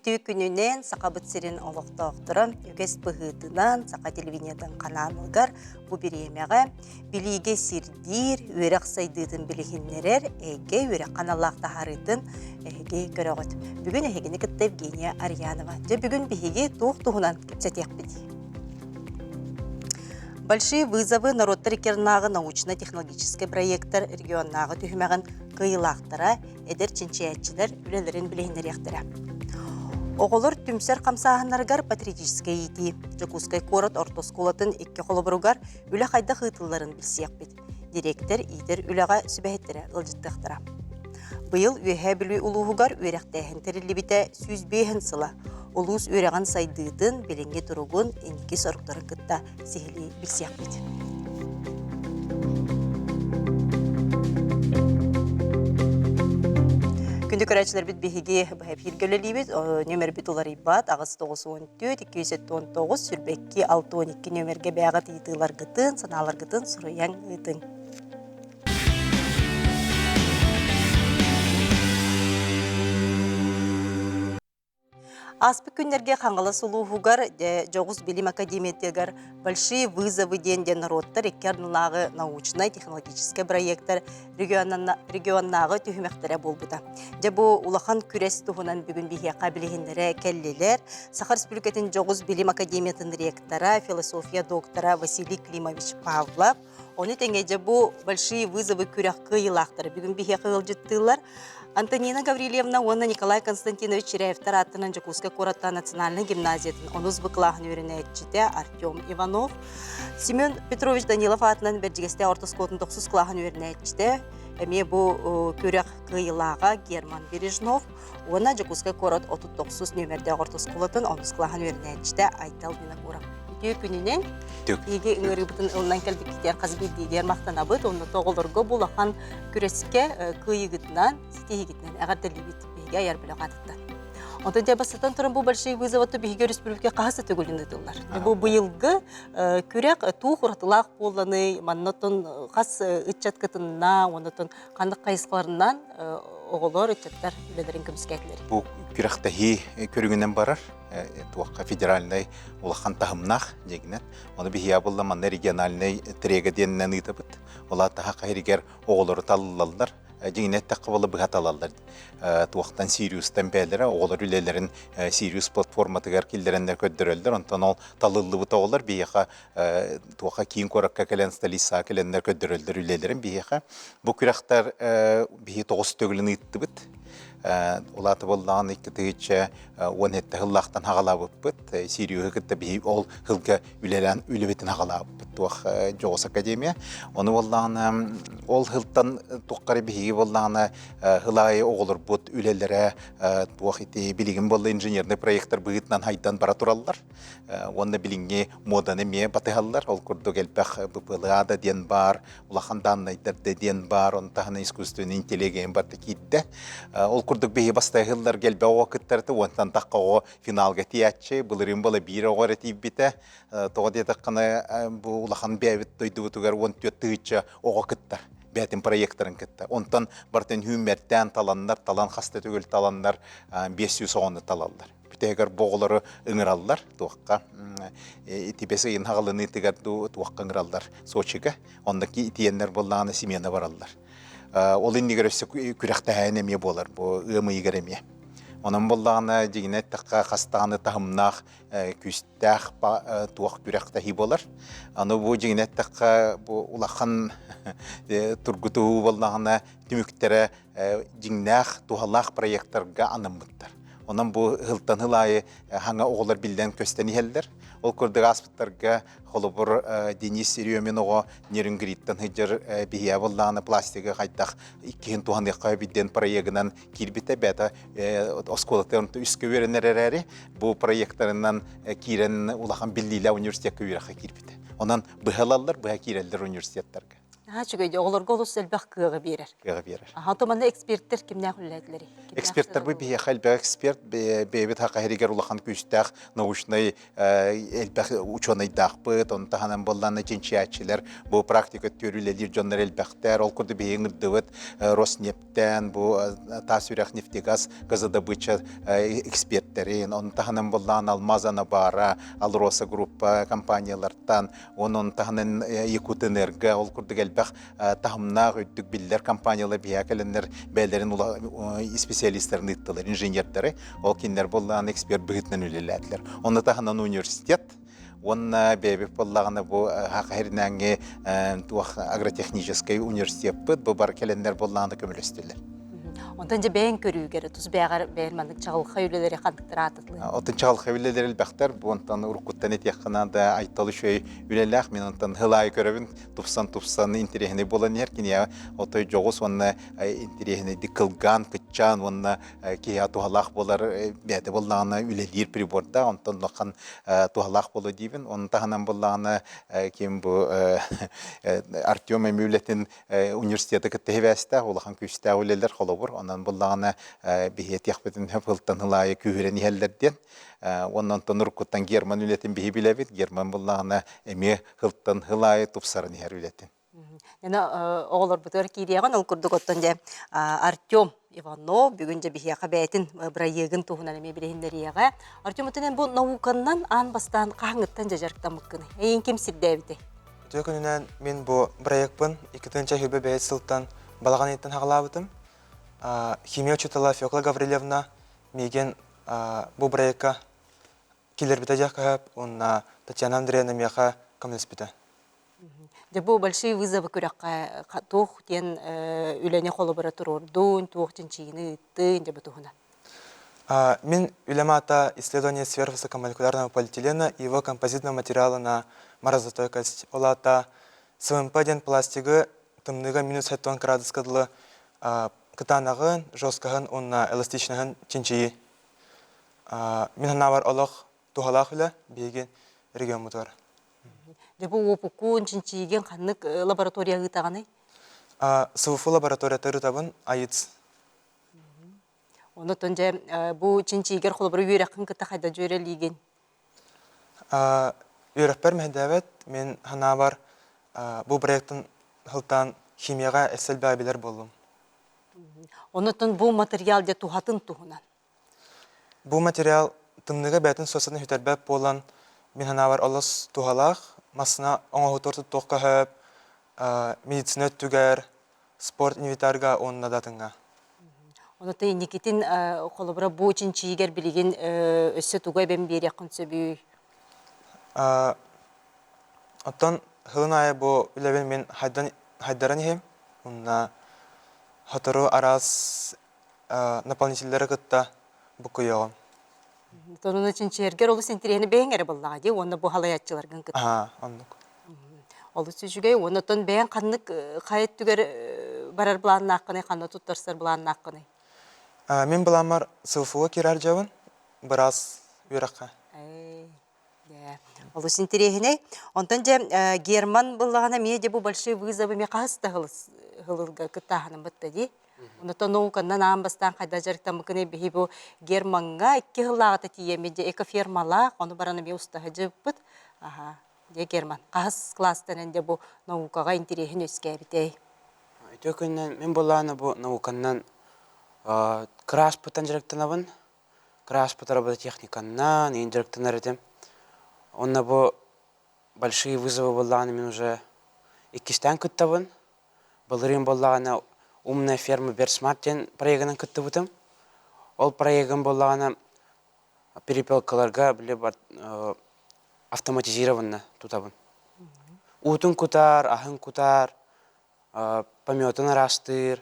Үтүө күнүнэн Сахабыт сирин олохтоохторо үгэс быһыытынан Саха телевидениетын ханаалыгар бу бириэмэҕэ билиигэ сирдиир, үөрэх сайдыытын билиһиннэрэр эйгэ үөрэх ханаллаах таһаарыытын эһиги көрөҕүт. Бүгүн эһигини кытта Евгения Арьянова. Дьэ бүгүн биһиги туох туһунан кэпсэтиэхпит? Большие вызовы норуоттар иккиарынааҕы научно-технологическай проектар регионнааҕы түһүмэҕин кыайыылаахтара эдэр чинчийээччилэр үлэлэрин билиһиннэриэхтэрэ. Оҕолор түмсэр хамсааһыннарыгар патриотическай иитии, Дьокуускай куорат орто оскуолатын икки холобуругар үлэ хайдах ыытылларын билсиэхпит. Дириэктэр иитэр үлэҕэ сүбэһиттэрэ ыалдьыттыахтара. Быйыл Үөһээ Бүлүү улууһугар үөрэхтээһин тэриллибитэ 105 сыла. Улуус үөрэҕин сайдыытын, билиҥҥи туругун, инники соруктарын кытта сиһилии билсиэхпит. Күндү көрөөччүлэрбит биһиги быһа эфиргэ үлэлиибит. Нүөмэрбит уларыйбат 894 279 22 62 нүөмэргэ бэйэҕит ыйытыыларгытын, санааларгытын суруйан ыытыҥ. Ааспыт күннэргэ Хаҥалас улууһугар Дьоҕус билим академиятыгар «Большие вызовы» диэн диэн норуоттар икки ардылааҕы научнай-технологическай проектар регионнааҕы түһүмэхтэрэ буолбута. Дьэ бу улахан күрэс туһунан бүгүн биһиэхэ билиһиннэрэ кэллилэр. Саха Республикатын Дьоҕус билим академиятын ректора, философия доктора Василий Климович Павлов, Ону тэҥэ дьэ бу «Большие вызовы» күрэх кыайыылаахтара бүгүн биһиэхэ ыалдьыттыыллар. Антонина Гаврильевна уонна Николай Константинович Чиряевтар ааттынан Дьокуускай куораттан национальнай гимназиятын онус Б кылааһын үөрэнээччитэ Артем Иванов, Семен Петрович Данилов аатынан Бэрдьигэстээх орто оскуолатын тохсус кылааһын үөрэнээччитэ, эмиэ бу күрэх кыайыылааҕа Герман Бережнов уонна Дьокуускай куорат 39 нүөмэрдээх орто оскуолатын онус кылааһын үөрэнээччитэ Айтал Винокуров. Үтүө күнүнэн биһиги ыҥырыыбытын ылынан кэлбиккитигэр хас биирдиигэр махтанабыт. Онно оҕолорго бу улахан күрэскэ кыайыыгытынан, ситиһиигитинэн эҕэрдэлиибит биһиги айар бөлөх аатыттан. Онтон дьэ бастатан туран бу большие вызовы биһиги өрөспүүбүлүкэ хаһыс да төгүлүн ыытыллар. Бу быйылгы күрэх туох уратылаах буолланый, манна хас ыччат кытынна, оннотон ханнык хайысхаларынан оҕолор, ыччаттар үлэлэрин көмүскээтилэр? Бу күрэхтэһии көрүҥүнэн барар. Туохха федеральнай улахан таһымнаах дьиҥинэн. Ону биһиэхэ буолла манна региональнай трега диэнинэн ыытабыт. Ол аата саха сиригэр оҕолору талыллаллар. Дьиҥинэн эттэххэ буолла быһа талаллар. Туохтан Сириустан бэйэлэрэ оҕолор үлэлэрин Сириус платформатыгар киллэрэннэр көрдөрөллөр. Онтон ол талыллыбыт оҕолор биһиэхэ туохха киин куоракка кэлэн столицаҕа кэлэннэр көрдөрөллөр үлэлэрин биһиэхэ. Бу күрэхтэр биһи тоҕус төгүлүн ыыттыбыт. Улаата буоллаҕына 2017 сыллаахтан хаҕалаабыппыт. Сириуһу кытта биһи ол сылга үлэлээн үлэбитин хаҕалаабыппыт туох дьоҕус академия. Ону буоллаҕына ол сылтан туохха эрэ биһиги буоллаҕына сыл аайы оҕолорбут үлэлэрэ туох ити билигин буолла инженерный проектар быһыытынан хайдан бара тураллар. Уонна билиҥҥи муоданы эмиэ батыһаллар. Ол курдук элбэх БПЛА да диэн баар, улахан дааннайдар да диэн баар, ону таһынан искусственный интеллект барыта киирдэ. Ол курдук биһи бастайыһылларга элбэх оҕо кыттарыта, уонтан тахха оҕо финалга тиийээччи, былырыын была биир оҕо эрэ тиийбитэ. Тоҕо диэтэххинэ, бу улахан бэйэбит дойдубутугар 14 тыһыынча оҕо кыттар бэйэтин проектарын кытта. Онтон барытын үүммэртээн таланнар, талан хаста төгүл таланнар 500 оҕону талаллар. Бүтэһигэр бу оҕолору ыҥыраллар туохха ити бэс ыйын хаҕылыныытыгар дуу туохха ыҥыраллар Сочига. Онно итиэннэр буоллаҕына смена бараллар. Ол иннигэр өссө күрэхтэһээһин эмиэ буолар бу ыам ыйыгар эмиэ. Онон буоллаҕына дьиҥинэ эттэххэ хас даҕаны таһымнаах күүстээх туох күрэхтэһии буолар. Аны бу дьиҥинэ эттэххэ бу улахан тургутуу буоллаҕына түмүктэрэ дьиҥнээх туһалаах проектарга анаммыттар. Онон бу сылтан сыл аайы хаҥа оҕолор биллэн көстөн иһэллэр. Ол курдук ааспыттарга холобур Денис Еремин оҕо Нерюнгриттан сылдьар биһиэ буоллаҕына пластигы хайдах иккиһин туһаныахха эбит диэн проегынан киирбитэ бэйэтэ оскуолатыгар үскэ үөрэнэр эрээри бу проектарынан киирэн улахан биллиилээх университекка үөрэххэ киирбитэ. Онон быһа ылаллар, быһа киирэллэр университеттарга. Наһаа үчүгэй оҕолорго олус элбэх кыаҕы биэрэр. Кыаҕы биэрэр. Аха, то манна эксперттэр кимнээх үлэлээтилэрий? Эксперттэр бу биһиэхэ элбэх эксперт, бэйэбит хаха иһигэр улахан күүстээх научнай элбэх учуонайдаахпыт, ону таһынан буоллаана чинчийээччилэр, бу практика өттүгэр үлэлиир дьоннор элбэхтэр. Ол курдук биһиги ыҥырдыбыт Роснефтэн, бу Таас Үрэх нефтегаз газодобыча эксперттэрин, ону таһынан буоллаана Алмаз Анабара, Алроса группа компаниялартан, онон таһынан Якутэнерго, ол курдук элбэх таһымнаах үрдүк биллэр компаниялар биһиэхэ кэлэннэр бэйэлэрин специалистарын ыыттылар, инженердэри. Ол кинилэр буоллаҕына эксперт быһыытынан үлэлээтилэр. Онно таһынан университет уонна бэйэбит буоллаҕына бу Саха сиринээҥҥи туох агротехническай университеппыт бу бар кэлэннэр буоллаҕына көмөлөстүлэр. Онтон дьэ бэйэҥ көрүүгэр тус бэйэҕэр бэйэн маннык чаҕылхай үлэлэри ханныктар аататлыы? Оттон чаҕылхай үлэлэр элбэхтэр. Бу онтон уруккуттан этиэххэ наада Айтал үчүгэй үлэлээх. Мин онтон сыл аайы көрөбүн тупсан-тупсан интэриэһинэй буолан иһэр. Киниэхэ отой дьоҕус уонна интэриэһинэйдик кылгаан, кыччаан уонна киһиэхэ туһалаах буолар бэйэтэ буоллаҕына үлэлиир прибордаах, онтон улахан туһалаах буолуо диибин. Ону таһынан буоллаҕына ким бу Артем эми үлэтин университеты кытта сибээстээх, улахан күүстээх үлэлэр холобур. Онон буоллаҕына биһи этиэхпитин сөп ылтан ыл аайы күүһүрэн иһэллэр диэн. Уонна онтон уруккуттан Герман үлэтин биһи билэбит. Герман буоллаҕына эмиэ һылтан һыл аайы тупсаран иһэр үлэтин. Яна оҕолорбутугар киириэҕин ол курдук оттон дьэ Артем Иванов бүгүн дьэ биһиэхэ бэйэтин бырайыагын туһунан эмиэ билиһиннэриэҕэ. Артем отон бу науканнан аан бастаан хаһыҥҥыттан дьэ дьарыктаммыккыный? Эйин ким сирдээбитэй? Үтүө күнүнэн мин бу бырайыакпын 2025 сылтан балаҕан ыйыттан хаҕалаабытым. Химия учуутала Фекла Гаврильевна миигин бу бырайыакка киллэрбитэ диэххэ сөп уонна Татьяна Андреевна миэхэ көмөлөспүтэ. Дьэ бу большие вызовы күрэххэ туох диэн үлэни холобура туруордун, туох чинчийиини ыыттын дьэ бу туһунан. Мин үлэм аата исследование сверхвысокомолекулярного полиэтилена и его композитного материала на морозостойкость. Ол аата СВМП диэн пластигы тымныыга минус 70 градуска дылы кытаанаҕын, жесткаһын уонна эластичнаһын чинчийии. Мин санаабар олох туһалаах үлэ биһиги региоммутугар. Дьэ бу уопуккун, чинчийигин ханнык лаборатория ыытаҕыный? СВФУ лабораторията ырытабын, АИЦ. Онотон дьэ бу чинчийигэр холобур үөрэххин кытта хайда дьүөрэлиигин? Үөрэхпэр мэһэйдээбэт. Мин санаабар бу проектын сылтаан химияҕа эссе элбэҕи билэр буоллум. Онотон бу материал дьэ туһатын туһунан. Бу материал тымныыга бэйэтин суостатын сүтэрбэт буолан, мин санаабар олус туһалаах. Массыына оҥоһуутугар туттуохха сөп, медицина өттүгэр, спорт инвентарга уонна да атыҥҥа. Онон инникитин холобура бу чинчийигэр билигин өссө тугу эбэн биэриэххин сөбүй? Оттон сылын аайы бу үлэбин мин хайдаран иһим. Уонна сотору араас наполнителлэри кытта буккуйуоҕум. Торуна чинчийэргэр олус интэриэһинэй бэйэҥ эрэ буоллаҕа дии уонна бу халайааччыларгын кытта. Аа, оннук. Олус үчүгэй. Уонна оттон бэйэҥ ханнык хайа өттүгэр барар былааннааххыный, ханна туттарсар былааннааххыный? Мин былааммар СВФУ киирэр дьабын, быраас үөрэххэ. Олус интэриэһинэй. Онтон дьэ Герман буллаҕына эмиэ дьэ бу большие вызовы эмиэ хаһыс да сылга кыттааһыным бытта дии. Онтон науканан аан бастаан хайда дьарыктаммыккыный биһи бу Гермаҥҥа икки сыллааҕыта тиийэммит дьэ экофермалаах, ону баран эмиэ устаһа дьыппыт. Аха, дьэ Герман, хаһыс класстан дьэ бу наукаҕа интэриэһин үөскээбитэй? Үтүө күнүнэн мин былаана бу науканан кырааспытан дьарыктанабын. Кырааспыт робототехниканнан иин дьарыктанар этим. Онно бу большие вызовы буоллаҕына мин уже иккистээн кыттабын. Былырыын буоллаҕына «Умная ферма Берсмарт» диэн проегынан кыттыбытым. Ол проегым буоллаҕына перепелкаларга били автоматизированно тутабын. Уутун кутар, аһын кутар, пометун араастыыр.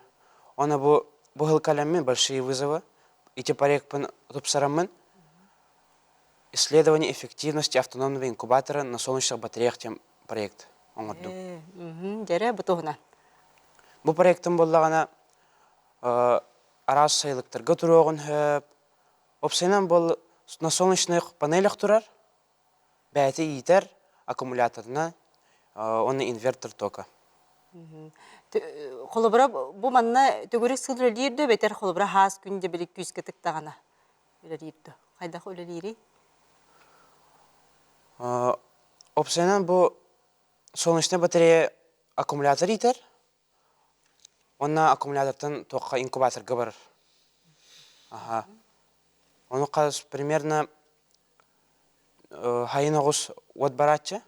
Оны бу бу сыл кэлэммин большие вызовы ити проекпын тупсараммын исследование эффективности автономного инкубатора на солнечных батареях диэн проект оҥордум. Дьэрэ бу туһунан. Бу проектым буоллаҕына араас сайылыктарга туруоҕун сөп. Уопсайынан бол на солнечных панелях турар бэйэтэ иитэр аккумуляторына уонна инвертор тока. Холобура, бу манна төгүрүк сыл үлэлиир дөө бэтэр холобура хаас күн дьэ били күүскэ тыктаҕына үлэлиир дөө? Хайдах үлэлиирий? Опсайынан бу солнечная батарея аккумулятор иитэр. Уонна аккумулятортан туохха инкубаторга барар. Аха. Ону хас примерно хайын оҕус уот барааччы.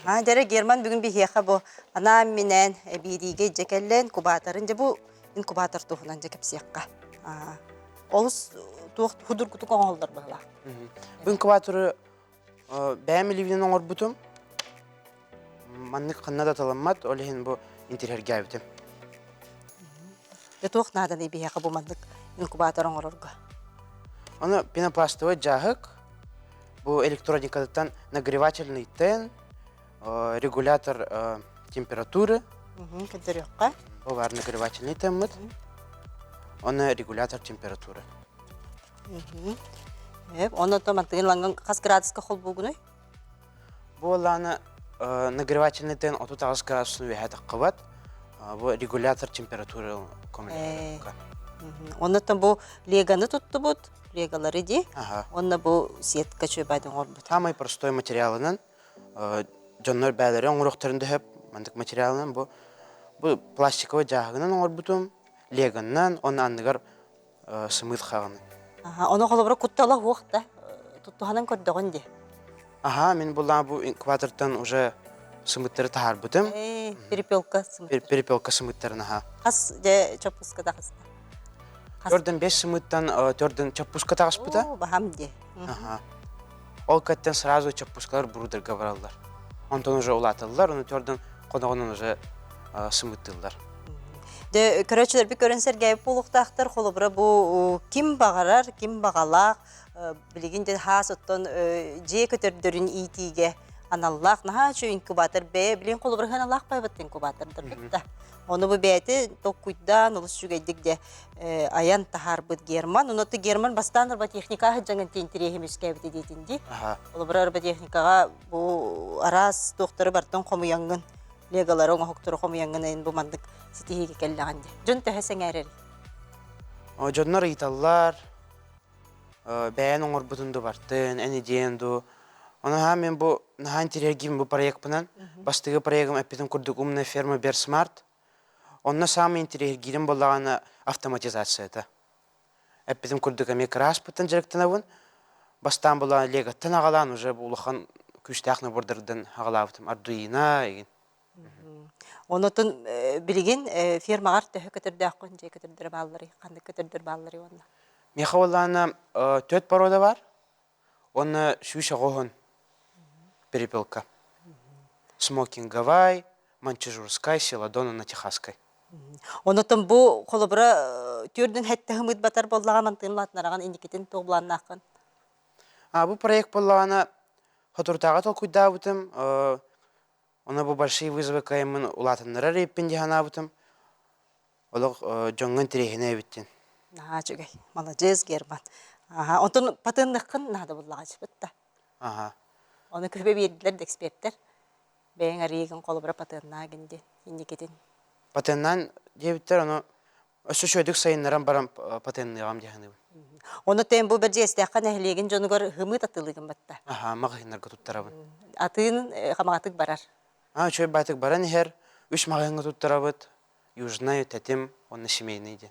Аа, дьэрэ Герман бүгүн биһиэхэ бу анаан-минээн эбиириигэ дьэ кэллэ инкубаторын дьэ бу инкубатор туһунан дьэ кэпсиэххэ. Аа, олус туох худургутук оҥоһуллар быһыылаах. Бу инкубаторы бэйэм илиибинэн оҥорбутум. Маннык ханна да таламмат, ол иһин бу интириэһиргээбитим. Дьэ туох нааданый биһиэхэ бу маннык инкубатор оҥорорго? Ону пенопластовый дьааһык, бу электроникаттан нагревательный тен, регулятор температуры. Көрдөрүөххэ. Бу бар нагревательный теммит. Оны регулятор температуры. Онно то мантыгын ланган хас градуска холбуугунуй? Бу буоллаҕына нагревательный тен 38 градусын үөһэ таххыбат. Бу регулятор температуры көмөлөһөр. Оннуттан бу леганы туттубут, легалары ди. Онно бу сетка чөбайдан оҥорбут. Самый простой материалынан дьоннор бээлэри оҥоруохтарын дөһөп мандык материалынан бу бу пластиковый дьааһыгынан оҥорбутум, леганнан, онно анныгар сымыыт хаҕынан. Аха, ону холобура куттала суох да туттуһанан көрдөҕүн дии. Аха, мин буллаҕа бу инкубатортан уже сымыттары таһаарбытым. Э, перепелка сымыттар. Перепелка сымыттарын аха. Хас дьэ чоппуска таҕыста? Төрдөн бес сымыттан төрдөн чоппуска таҕыспыта. Оо, баһам дии. Аха. Ол кэттэн сразу чоппускалар буруударга бараллар. Онтон уже улааталлар, ону төрдөн хоноҕунан уже сымыттыыллар. Дьэ, көрөөччүлэрбит көрөн сэргээбит буолуохтаахтар. Холобура, бу ким баҕарар, ким баҕалаах, билигин дьэ хаас оттон дьиэ көтөрдөрүн иитиигэ аналлаах наһаа үчүгэй инкубатор бэйэ билигин холобура аналлаах байбыт инкубатордар да. Ону бу бэйэтэ толкуйдаан олус үчүгэйдик дьэ айан таһаарбыт Герман. Ону Герман бастаан роботехника сылдьаҥын интэриэһим үскээбитэ диэтин дии. Холобура роботехникаҕа бу араас туохтары бартын хомуйаҥҥын леголары оҥоһуктору хомуйаҥҥын эн бу маннык ситиһиигэ кэллэҕин дии. Дьон төһө сэҥээрэрий? Дьоннор ыйыталлар, бэйэн оҥорбутун ду бартын, эн идеян ду. Ону мен бу наһаа интэриэһиргиибин бу проекпынан. Бастакы проегым эппитим курдук умная ферма Берсмарт. Онно саамай интэриэһиргиирим буоллаҕына автоматизацията. Эппитим курдук эмиэ кырааспыттан дьарыктанабын. Бастаан буоллаҕына леготтан аҕалаан уже бу улахан күүстээх набордардан аҕалаабытым. Ардуино игин. Онотун билигин фермаҕар төһө көтөрдөөххүн, дьиэ көтөрдөрө баалларый, ханнык көтөрдөр баалларый уонна? Миэхэ буоллаҕына төрт порода бар. Уонна 190 перепелка. Смокинговай, Маньчжурскай, Селадон уонна Техасскай. Онотон бу холобура түөрдүн хэттэ хымыт батар буоллаҕа мантыын латнараҕын инникитин туох былааннааххын? А бу проект буоллаҕына соторутааҕы толкуйдаабытым. Ону бу большие вызовы кыайаммын улаатыннарар эбиппин дии санаабытым. Олох дьоҥҥо интэриэһинэй эбит диэн. Наһаа үчүгэй. Маладьыас, Герман. Аха, онтон патенныххын наада буллаҕа да. Аха. Ону көбө биэрдилэр да эксперттэр. Бэйэҥ арыйыгын холобура патеннаагын диэн инникитин. Патеннаан диэбиттэр, ону өссө үчүгэйдик сайыннаран баран патенныаҕым дии саныыбын. Ону тэн бу Бэрдьигэстээххэ нэһилиэгин дьонугар һымыт атыылыгын батта. Аха, маҕаһыыннарга туттарабын. Атыын хамаҕатык барар. Аа, үчүгэй баайтык баран иһэр, үс маҕаһыыҥҥа туттарабыт. Южный, Тэтим уонна Семейный диэн.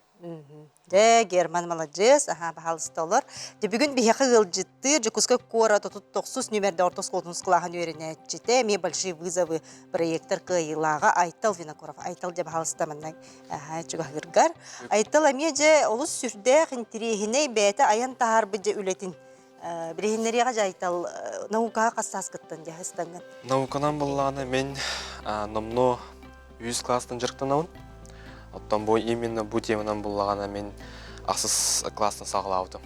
Дьэ, Герман маладьыас, аһаа, баһаалыста олор. Дьэ, бүгүн биһиэхэ ыалдьыттыыр Дьокуускай куорат 39 нүмерде орто оскуолатын кылааһын үөрэнээччитэ, эмиэ «Большие вызовы» проектор кыайыылааҕа Айтал Винокуров. Айтал дьэ, баһаалыста манна аһаа, чугаһыыргар. Айтал эмиэ дьэ олус сүрдээх интириэһинэй бэйэтэ айан таһаарбыт дьэ үлэтин билиһиннэриэҕэ дьэ Айтал наукаҕа хас сааскыттан дьэ ыстаҥҥын? Науканан буоллаҕына мин номнуо үһүс класстан дьарыктанабын. Оттон бу именно бу теманан буллаҕына мин ахсыс класстан саҕалаабытым.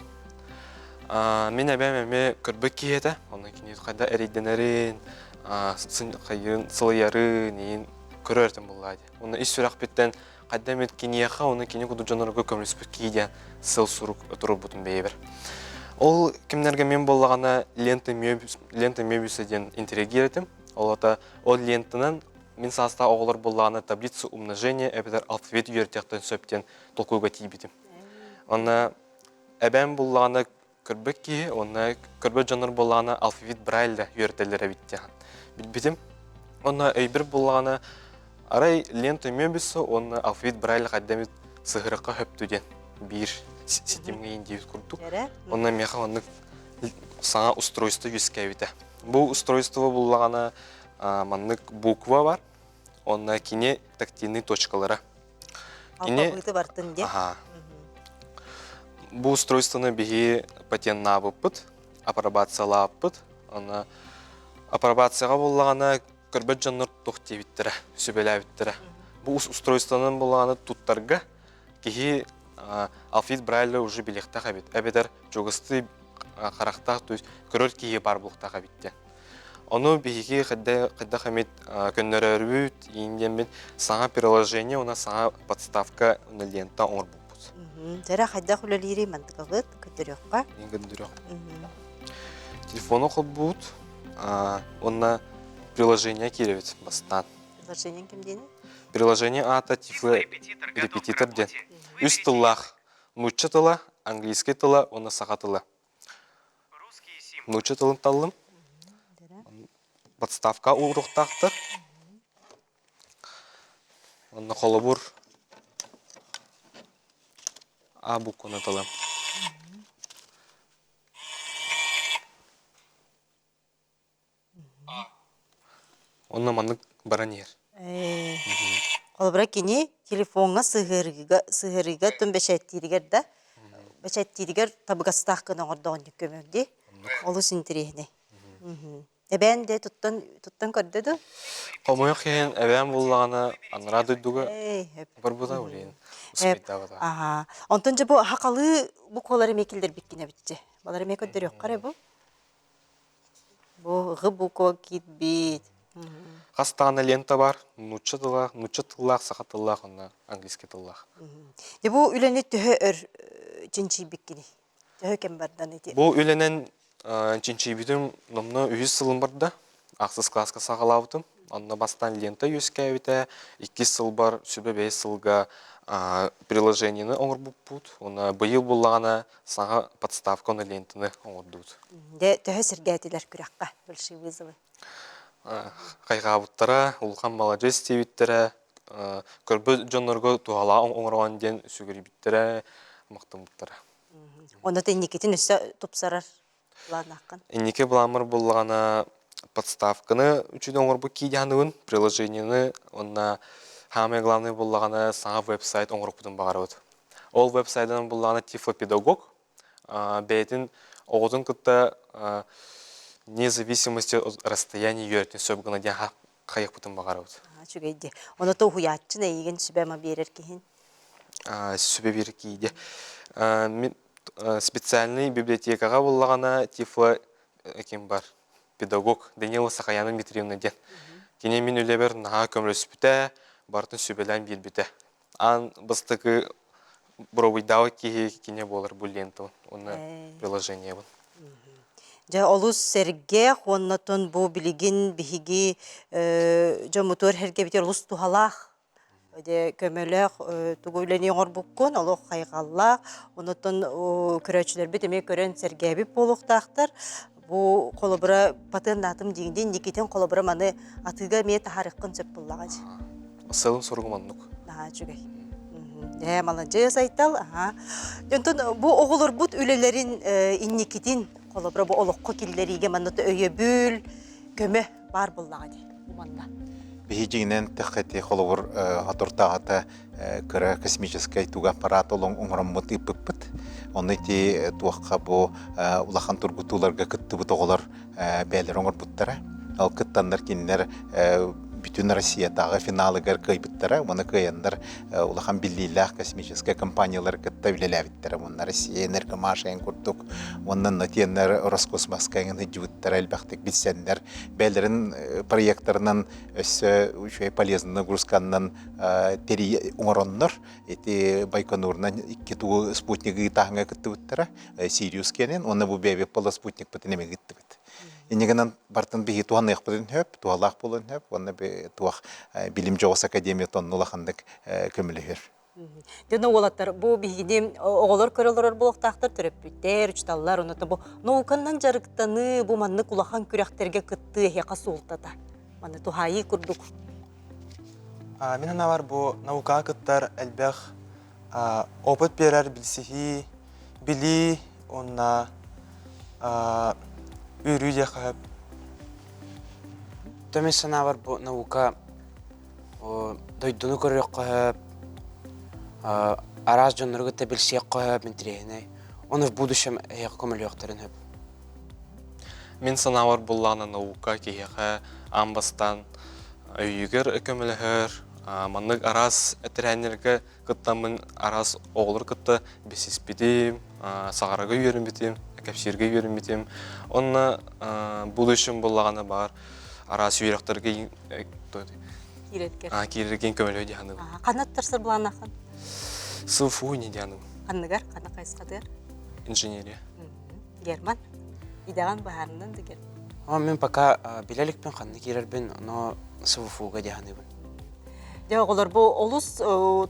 Мин эбээм эмиэ көрбөт киһи этэ. Онон кини хайда эрийдэнэрин, хайын сылыйарын, иин көрөр этим буллаа дии. Онно ис сүрэхпиттэн хайда эмит киниэхэ, оны кини курдук дьоннорго көмөлөспүт киһи диэн сыл сурук турбутум бэйэбэр. Ол кэмнэргэ мин буоллаҕына лента Мебиуса диэн интэригиир этим. Ол ата ол лентанан мин саастаах оҕолор буоллаҕына таблица умножения эбэтэр алфавит үөрэтиэхтэн сөп диэн толкуйга тиийбитим. Онно эбээм буллаҕына көрбөт киһи, уонна көрбөт дьоннор буоллаҕына алфавит Брайля үөрэтэллэр эбит диэн билбитим. Онно өйбөр буоллаҕына арай лента эмиэ бүссө уонна алфавит Брайля хайда эмит сыһырахха хөптү диэн биир ситимҥэ диэбит курдук. Онно миэхэ оннук саҥа устройство үөскээбитэ. Бу устройство буллаҕына маннык буква бар, онно кини тактильный точкалара. Кини Алфавиты бартын диэн. Аха. Бу устройствоны биһи патеннаабыппыт, апробациялаабыппыт. Аны апробацияҕа буллаҕына көрбөт дьоннор туох диэбиттэрэ, сүбэлээбиттэрэ. Бу устройствонан буллаҕына туттарга киһи алфавит Брайля уже билиэхтээх эбит. Эбэтэр чугастыы харахтаах, то есть көрөр киһи баар буолуохтаах эбит диэн. Ону биһиги хайдах эмит көннөрөрбүт, ииндиэммит саҥа приложение уонна саҥа подставка лента оҥорбуппут. Дьэрэ хайдах үлэлиирий мантыкабыт көрдөрүөххэ. Көрдөрүөх. Телефону холбуут уонна приложение киирэбит бастаан. Приложение ким диэни? Приложение аата Тифло репетитор диэн. Үс тыллаах нуучча тыла, английский тыла уонна саха тыла. Нуучча тылын таллым. Подставка ууруохтаахтар. Онно холобур А букваны талам. Онно маннык баран иһэр. Холобура кини телефоҥҥа сыһыарыыга сыһыарыыга тум бэчээттииригэр да бэчээттииригэр табыгастаах гына оҥордоҕун көмөр дии. Олус интэриэһинэй. Эбээн дэ туттан туттан көрдө да? Хомойуох иһин эбээн буллаҕына анараа дойдуга барбыта улейин успейдаабата. Аха. Онтон дьэ бу хахалыы буквалары эмиэ киллэрбиккин эбитчи. Балары эмиэ көрдөрүөххэ эрэ бу. Бу ҕы буква киирбит. Хас даҕаны лента бар, нуучча тыла, нуучча тыллаах, саха тыллаах уонна английский тыллаах. Дьэ бу үлэни төһө өр чинчийбиккиний? Төһө кэм бардан ити? Бу үлэнэн чинчийбитим номнуо үһүс сылым барда. Ахсыс кылааска саҕалаабытым. Онно бастаан лента үөскээбитэ. Иккис сылбар сүбэ бэйэ сылга приложениены оҥорбуппут. Уонна быйыл буллаҕына саҥа подставка уонна лентаны оҥордубут. Дьэ, төһө сэргээтилэр күрэххэ большие вызовы? Хайҕаабыттара, улахан маладьыас диэбиттэрэ, көрбүт дьоннорго туһалаах оҥороон диэн сүгүрүйбүттэрэ, махтаммыттара. Онно инникитин өссө тупсарар планнааххын? Инники былааммар буллаҕына подставканы үчүгэй оҥорбут киидиһаныбын, приложениены уонна самое главное буллаҕына саҥа веб-сайт оҥорбутун баҕарабыт. Ол веб-сайтынан буллаҕына тифлопедагог бэйэтин оҕотун кытта вне зависимости от расстояния үөрэтин сөп гына диэн хайыахпытын баҕарабыт. Үчүгэй дии. Ону то уһуйааччын эйигин сүбэ-ама биэрэр киһин? Сүбэ биэрэр киһи Мин специальный библиотекаҕа буллаҕына тифло ким бар педагог Данила Сахаяна Дмитриевна диэн. Кини мин үлэбэр наһаа көмөлөспүтэ, барытын сүбэлээн биэрбитэ. Аан бастакы боробуйдаабыт киһи кини буолар бу лентабын уонна приложениебын. Дьэ олус сэргэх уонна бу билигин биһиги дьоммутугар сэргэбитигэр олус туһалаах дьэ көмөлөөх тугу үлэни оҥорбуккун олох хайҕаллаах онуттан көрөөччүлэрбит эмиэ көрөн сэргээбит буолуохтаахтар бу холобура патеннаатым диигин Никитин холобура маны атыыга эмиэ таһаарыаххын сөп буоллаҕа дии. Сыалым соругум оннук. Наһаа үчүгэй. Ээ, маладьыас Айтал. Аха. Онтон бу оҕолорбут үлэлэрин инникитин холобура бу олоххо киллэриигэ манна өйөбүл, көмө баар буоллаҕа дии. Бу манна. Биһи дьиҥинэн тэххэти холобур хотуртааҕыта кыра космическай туга аппарат олон оҥороммут ыыппыппыт. Онно ити туохха бу улахан тургутууларга кыттыбыт оҕолор бэйэлэрэ оҥорбуттара. Ол кыттаннар кинилэр бүтүн Россиятааҕы финалыгар кыайбыттара. Уонна кыайаннар улахан биллиилээх космическай компаниялары кытта үлэлээбиттэрэ. Уонна Россия Энергомаш курдук. Уонна натиэннэр Роскосмоска эҥин сылдьыбыттара элбэхтик билсэннэр бэйэлэрин проекторынан өссө үчүгэй полезный нагрузканнан тэрий оҥороннор ити Байконурунан икки тугу спутнигы ыытааһыҥҥа кыттыбыттара Сириус киэнин уонна бу бэйэбит поло спутникпытын эмиэ ыыттыбыт. Инньэ гынан бартын биһи туһаныахпытын сөп, туһалаах буолуон сөп уонна туох билим дьоҕус академия онно улаханнык көмөлөһөр. Дьоно уолаттар, бу биһигини оҕолор көрө олорор буолуохтаахтар, төрөппүттэр, учууталлар, онно бу науканан дьарыктаныы, бу маннык улахан күрэхтэргэ кыттыы эһиэхэ суолтата. Манна туһаайыы курдук. Мин санаабар бу наукаҕа кыттар элбэх опыт биэрэр билсиһии, билии уонна үөрүү диэххэ сөп. Мин санаабар бу наука дойдуну көрүөххэ сөп, араас дьоннору кытта билсиэххэ сөп, интэриэһинэй. Ону в будущем эһиэхэ көмөлөһүөхтэрин сөп. Мин санаабар буллаҕына наука киһиэхэ аан бастаан өйүгэр көмөлөһөр, маннык араас тэрээһиннэргэ кыттаммын араас оҕолору кытта билсиспитим, саҕарага үөрэммитим, кэпсииргэ үөрэммитим. Онно будущем буллаҕына баар араас үөрэхтэргэ Киирэргэр. киирэргин көмөлөһө дии саныыбын. Ханна туттарсар былааннааххын? СФУ не дианым. Ханныгар? Ханна хайысхатыгар? Инженерия. Герман, идэҕин быһаарынан да Герман. Мин пока билэ иликпин ханна киирэрбин, но СВФУ-га дии саныыбын. Дьэ, оҕолор, бу олус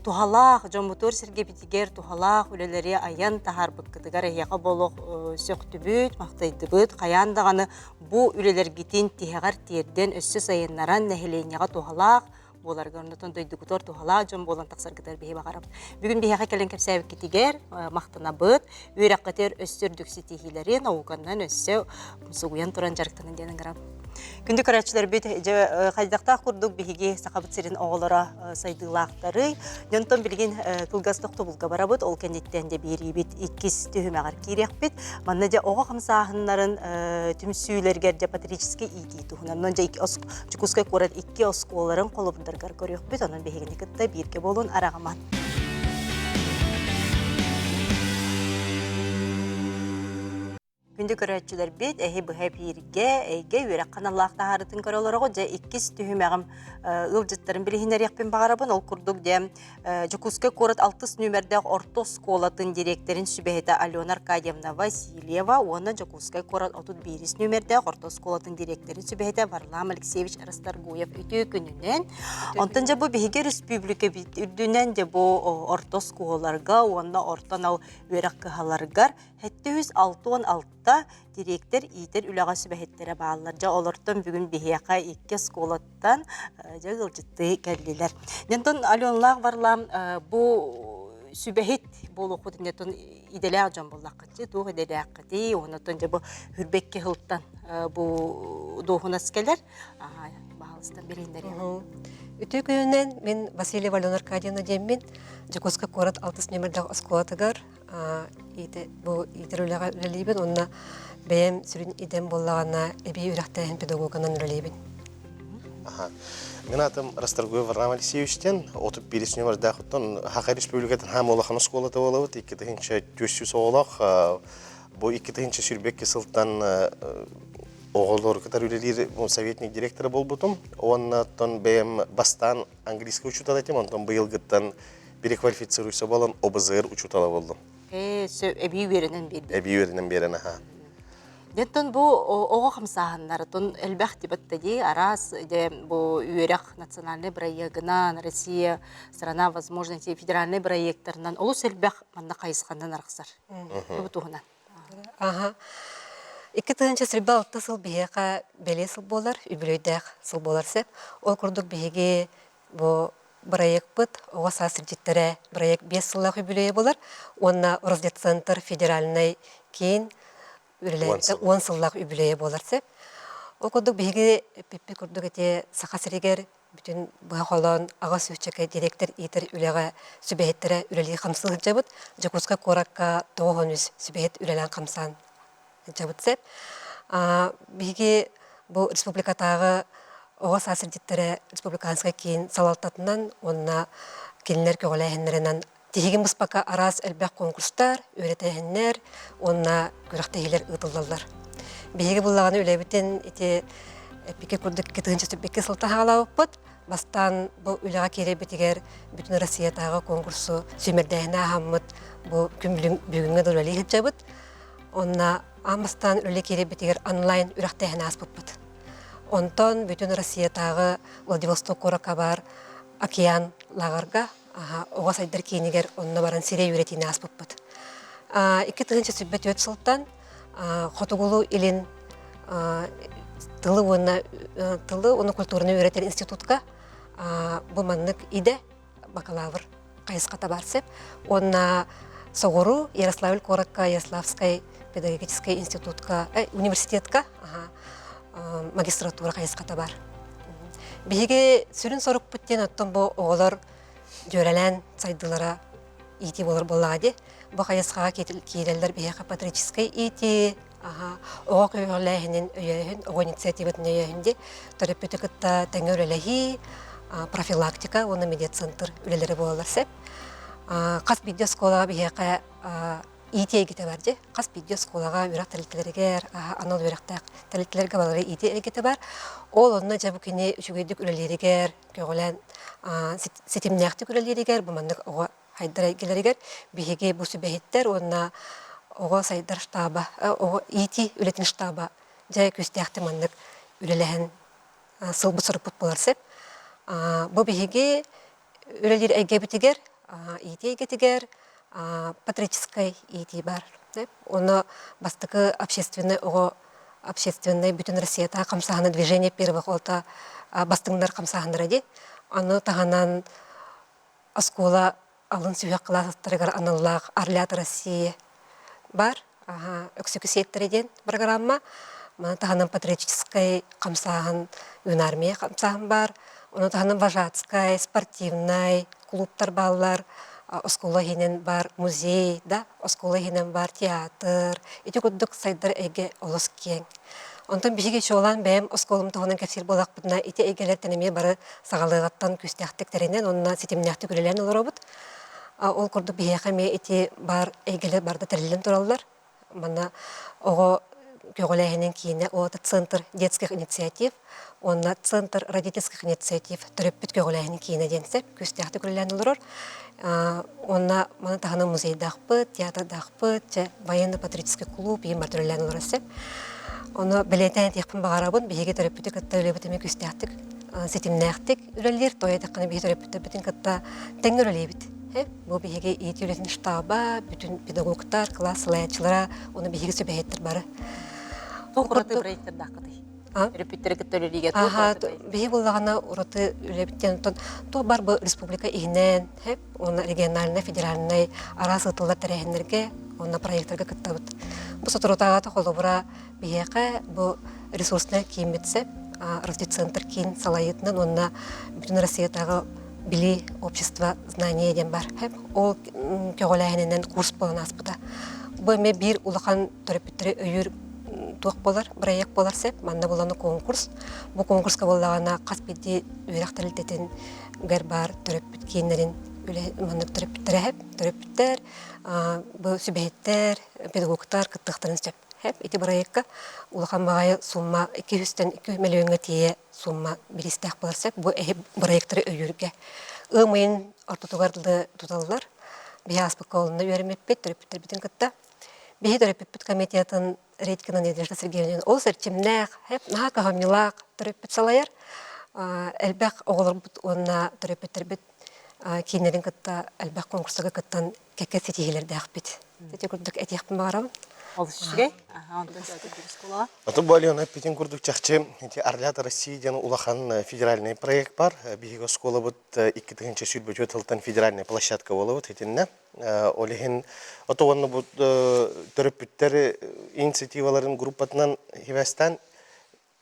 туһалаах, дьоммутугар сиргэбитигэр туһалаах үлэлэри айан таһаарбыккытыгар эһиэхэ болох сөхтүбүт, махтайдыбыт. Хайаан даҕаны бу үлэлэргитин тиһэҕэр тиэрдэн, өссө сайыннаран нэһилиэнньэҕэ туһалаах буоларга, оннотон дойдугутугар туһалаах дьон буолан тахсаргытыгар биһи баҕарабыт. Бүгүн биһиэхэ кэлэн кэпсээбиккитигэр махтанабыт. Үөрэххитигэр өссө үрдүк ситиһиилэри, науканан өссө умсугуйан туран дьарыктанын диэн ыҥырабыт. Күндү көрөөччүлэрбит, дьэ хайдахтаах курдук биһиги Сахабыт сирин оҕолоро сайдыылаахтарый. Дьонтон билигин кылгас тохтобулга барабыт, ол кэнниттэн дьэ биэриибит иккис түһүмэҕэр киириэхпит. Манна дьэ оҕо хамсааһыннарын түмсүүлэригэр дьэ патриотическай иитии туһунан, дьэ Дьокуускай куорат икки оскуолаларын холобурдарыгар көрүөхпүт, онон биһигини кытта бииргэ буолун араҕыман. Күндү көрөөччүлэрбит, эһи быһа эпииргэ эйгэ үөрэх ханаллаах таһаарытын көрө олороҕут. Дьэ, иккис түһүмэҕим ыалдьыттарын билиһиннэриэхпин баҕарабын. Ол курдук, дьэ, Дьокуускай куорат алтыс нүөмэрдээх орто оскуолатын дириэктэрин сүбэһитэ Алена Аркадьевна Васильева уонна Дьокуускай куорат 31 нүөмэрдээх орто оскуолатын дириэктэрин сүбэһитэ Варлам Алексеевич Расторгуев үтүө күнүнэн. Онтон дьэ бу биһиги республикабыт үрдүнэн дьэ бу орто оскуолаларга уонна орто анал үөрэх кыһаларыгар 766 дириэктэр иитэр үлэҕэ сүбэһиттэрэ бааллар. Дьэ олортон бүгүн биһиэхэ икки оскуолаттан дьэ ыалдьыттыы кэллилэр. Онтон Аленалаах Варлам бу сүбэһит буолуохпут иннеттон идэлээх дьон буоллаххытчы туох идэлээххитий оннотон дьэ бу хүрбэкки сылтан бу дуоһунас кэлэр баһаалыстан билиһиннэриэҕин. Үтүө күнүнэн мин Васильева Алена Аркадьевна диэммин Дьокуускай куорат алтыс нүөмэрдээх оскуолатыгар бу иитэр үлэҕэ үлэлиибин уонна бэйэм сүрүн идэм буоллаҕына эбии үөрэхтээһин педагогынан үлэлиибин. Мин аатым Расторгуев Варлам Алексеевичтен, 31 нүөмэрдээх Хаха Республикатын хаам улахан оскуолата буолабыт, 2400 оҕолоох. Бу 2022 сылтан оҕолор кытары үлэлиир советник директора буолбутум. Уонна оттон бэйэм бастаан английский учуутал этим, онтон быйылгыттан переквалифицируйса буолан ОБЗР учуутала болдум. Ээ, эбии үөрэнэн биэрдин. Эбии үөрэнэн биэрэн аха. Деттон бу оҕо хамсааһыннарытын элбэх тибетте дии араас де бу үөрэх национальный проегынан Россия страна возможностей федеральный проекттарынан олус элбэх манна хайысханан арахсар. Бу туһунан. Аха. 2026 сыл биһиэхэ бэлиэ сыл буолар, үбүлүөйдээх сыл буолар сөп. Ол курдук биһиги Бу бырайыакпыт оҕо саас сирдьиттэрэ бырайыак биэс сыллаах үбүлүөйэ буолар уонна Росдетцентр федеральнай киин уон сыллаах үбүлүөйэ буолар сөп. Ол курдук биһиги эппиппит курдук ити Саха сиригэр бүтүн быһа холоон аҕа сүүсчэкэ директор иитэр үлэҕэ сүбэһиттэрэ үлэлии хамсыы сылдьабыт. Дьокуускай куоракка 93 сүбэһит үлэлээн хамсаан сылдьабыт сөп. Биһиги бу республикатааҕы оҕо саас сирдьиттэрэ республиканскай киин салалтатынан уонна кинилэр көҕүлээһиннэринэн тиһигин быспакка араас элбэх конкурстар, үөрэтээһиннэр уонна күрэхтэһиилэр ыытыллаллар. Биһиги буллаҕына үлэбитин ити эппикэ курдук 2002 сылта хаалаабыппыт. Бастаан бу үлэҕэ киирэрбитигэр бүтүн Россиятааҕы конкурсу сүүмэрдээһини ааһаммыт бу күн бүгүҥҥэ да үлэлии сылдьабыт. Онно Аан бастаан үлэ киирэрбитигэр онлайн үрэхтээһин ааспыппыт. Онтон бүтүн Россиятааҕы Владивосток куоракка баар океан лааҕырга оҕо сайдар киинигэр онно баран сирэй үөрэтиини ааспыппыт. 2024 сылтан Хотугулуу Илин тылы уонна тылы уонна культураны үөрэтэр институтка бу маннык идэ бакалавр хайысхата бар сөп. Уонна соҕуруу Ярославль куоракка Ярославскай педагогическай институтка, университетка магистратура хайысхата бар. Биһиги сүрүн сорукпут диэн оттон бу оҕолор дьүөрэлээн сайдыылара иитии буолар буоллаҕа дии. Бу хайысхаҕа киирэллэр биһиэхэ патриотическай иитии, оҕо көҕүлээһинин өйөөһүн, оҕо инициативатын өйөөһүн дии, төрөппүтү кытта тэҥҥэ үлэлэһии, профилактика уонна медиацентр үлэлэрэ буолаллар сөп. Хас биирдии оскуолаҕа биһиэхэ иитии эйгэтэ бар дии. Хас биирдии оскуолаҕа үөрэх тэрилтэлэригэр, анал үөрэхтээх тэрилтэлэргэ балары иитии эйгэтэ бар. Ол онно дьэ бу кини үчүгэйдик үлэлииригэр, көҕүлээн ситимнээхтик үлэлииригэр бу маннык оҕо сайдар эйгэлэригэр биһиги бу сүбэһиттэр уонна оҕо сайдар штаба, оҕо иитии үлэтин штаба дьэ күүстээхтик маннык үлэлэһэн сылбыт сорукпут буолар сөп. Бу биһиги үлэлиир эйгэбитигэр, иитии эйгэтигэр патриотическай иитии баар. Ону бастакы общественный оҕо общественный бүтүн Россията хамсааһына движение первых олта бастыҥнар хамсааһыннара дии. Аны таһынан оскуола алын сүһүөх кылаастарыгар аналлаах Орлята России бар. Өксөкү сиэттэрэ диэн программа. Маны таһынан патриотическай хамсааһын, юнармия хамсааһын бар. Ону таһынан вожатскай, спортивнай клубтар бааллар. Оскуола иһинэн бар музей, да, оскуола иһинэн бар театр. Ити курдук сайдар эйгэ олус киэҥ. Онтон биһиги чуолаан бэйэм оскуолам туһунан кэпсиир буоллахпытына, ити эйгэлэртэн эмиэ бары саҕалыаҕыттан күүстээхтик тэринэн уонна ситимнээхтик үлэлээн олоробут. Ол курдук биһиэхэ эмиэ ити баар эйгэлэр барыта тэриллэн тураллар. Манна оҕо көҕүлээһинин киинэ уота Центр детских инициатив уонна Центр родительских инициатив төрөппүт көҕүлээһинин киинэ диэн сөп күүстээхтик үлэлээн олорор. Уонна маны таһынан музейдаахпыт, театрдаахпыт, чэ, военно-патриотический клуб иһин барыта үлэлээн олорор сөп. Ону бэлиэтээн этиэхпин баҕарабын, биһиги төрөппүтү кытта үлэбит эмиэ күүстээхтик, ситимнээхтик үлэлиир. Тоҕо диэтэххинэ, биһиги төрөппүттэрбитин кытта тэҥҥэ үлэлиибит. Бу биһиги иитии үлэтин штаба, бүтүн педагогтар, кылаас салайааччылара, уонна биһиги сүбэһиттэр бары. Туох ураты проекттардааххытый? Төрөппүттэри кытта үлэлиигэ туох ураты Биһи буоллаҕына ураты үлэбиттэн оттон туох бар бу республика иһинэн уонна региональнай, федеральнай араас ыытыллар тэрээһиннэргэ уонна проекттарга кыттабыт. Бу соторутааҕыта холобура биһиэхэ бу ресурснай кииммит сөп Росдетцентр киин салайыытынан уонна бүтүн Россиятааҕы билии общество знание диэн бар. Ол көҕүлээһининэн курс буолан ааспыта. Бу эмиэ биир улахан төрөппүттэри өйүүр туох буолар, бырайыак буолар сөп. Манна буланы конкурс. Бу конкурска буоллаҕына хас биирдии үөрэх тэрилтэтин гэр баар төрөппүт кииннэрин маннык төрөппүттэрэ хэп, төрөппүттэр, бу сүбэһиттэр, педагогтар кыттыахтарын сөп. Хэп ити бырайыакка улахан баҕайы сумма 200-тэн 2 миллиоҥҥа тиийэ сумма бириистээх буолар сөп. Бу эһи бырайыактары өйүүргэ. Ыам ыйын ортотугар дылы туталлар. Биһи ааспыкка олунна үөрэммиппит, төрөппүттэрбитин кытта. Биһи төрөппүппүт комитетын Редькина Надежда Сергеевна олус эрчимнээх, наһаа кыһамньылаах төрөппүт салайар. Элбэх оҕолорбут уонна төрөппүттэрбит кииннэрин кытта элбэх конкурсарга кыттан кэккэ ситиһиилэрдээхпит. Ити курдук этиэхпин баҕарабын. Олус үчүгэй. Атын бу Алена эппитин курдук чахчы ити Орлята России диэн улахан федеральный проект бар. Биһиги оскуолабыт 2024 сылтан федеральная площадка буолабыт итиннэ. Ол иһин ото уонна бу төрөппүттэр инициативаларын группатынан хибэстэн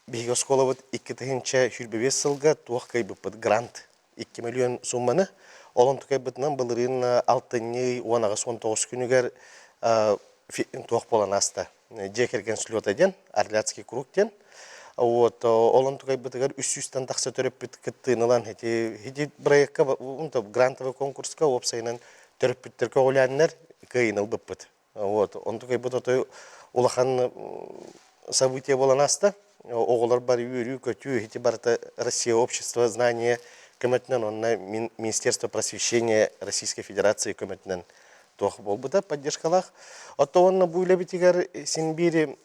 биһиги оскуолабыт 2025 сылга туох кыайбыппыт грант 2 миллион сумманы ол онтукайбытынан былырыын алтынньы 18-19 күнүгэр туох буолан ааста дьиэ кэргэн слета диэн Орлятский круг диэн вот ол онтукайбытыгар 300-тан тахса төрөппүт кыттыыны ылан ити ити проекка грантовый конкурска уопсайынан төрөппүттэр көҕүлээннэр кыайыыны ылбыппыт вот онтукайбыт отой улахан событие буолан ааста оҕолор бары үөрүү-көтүү ити барыта Россия общество знания көмөтүнэн уонна Министерство просвещения Российской Федерации көмөтүнэн. туох буолбута поддержкалаах. Оттон уонна бу үлэбитигэр син биир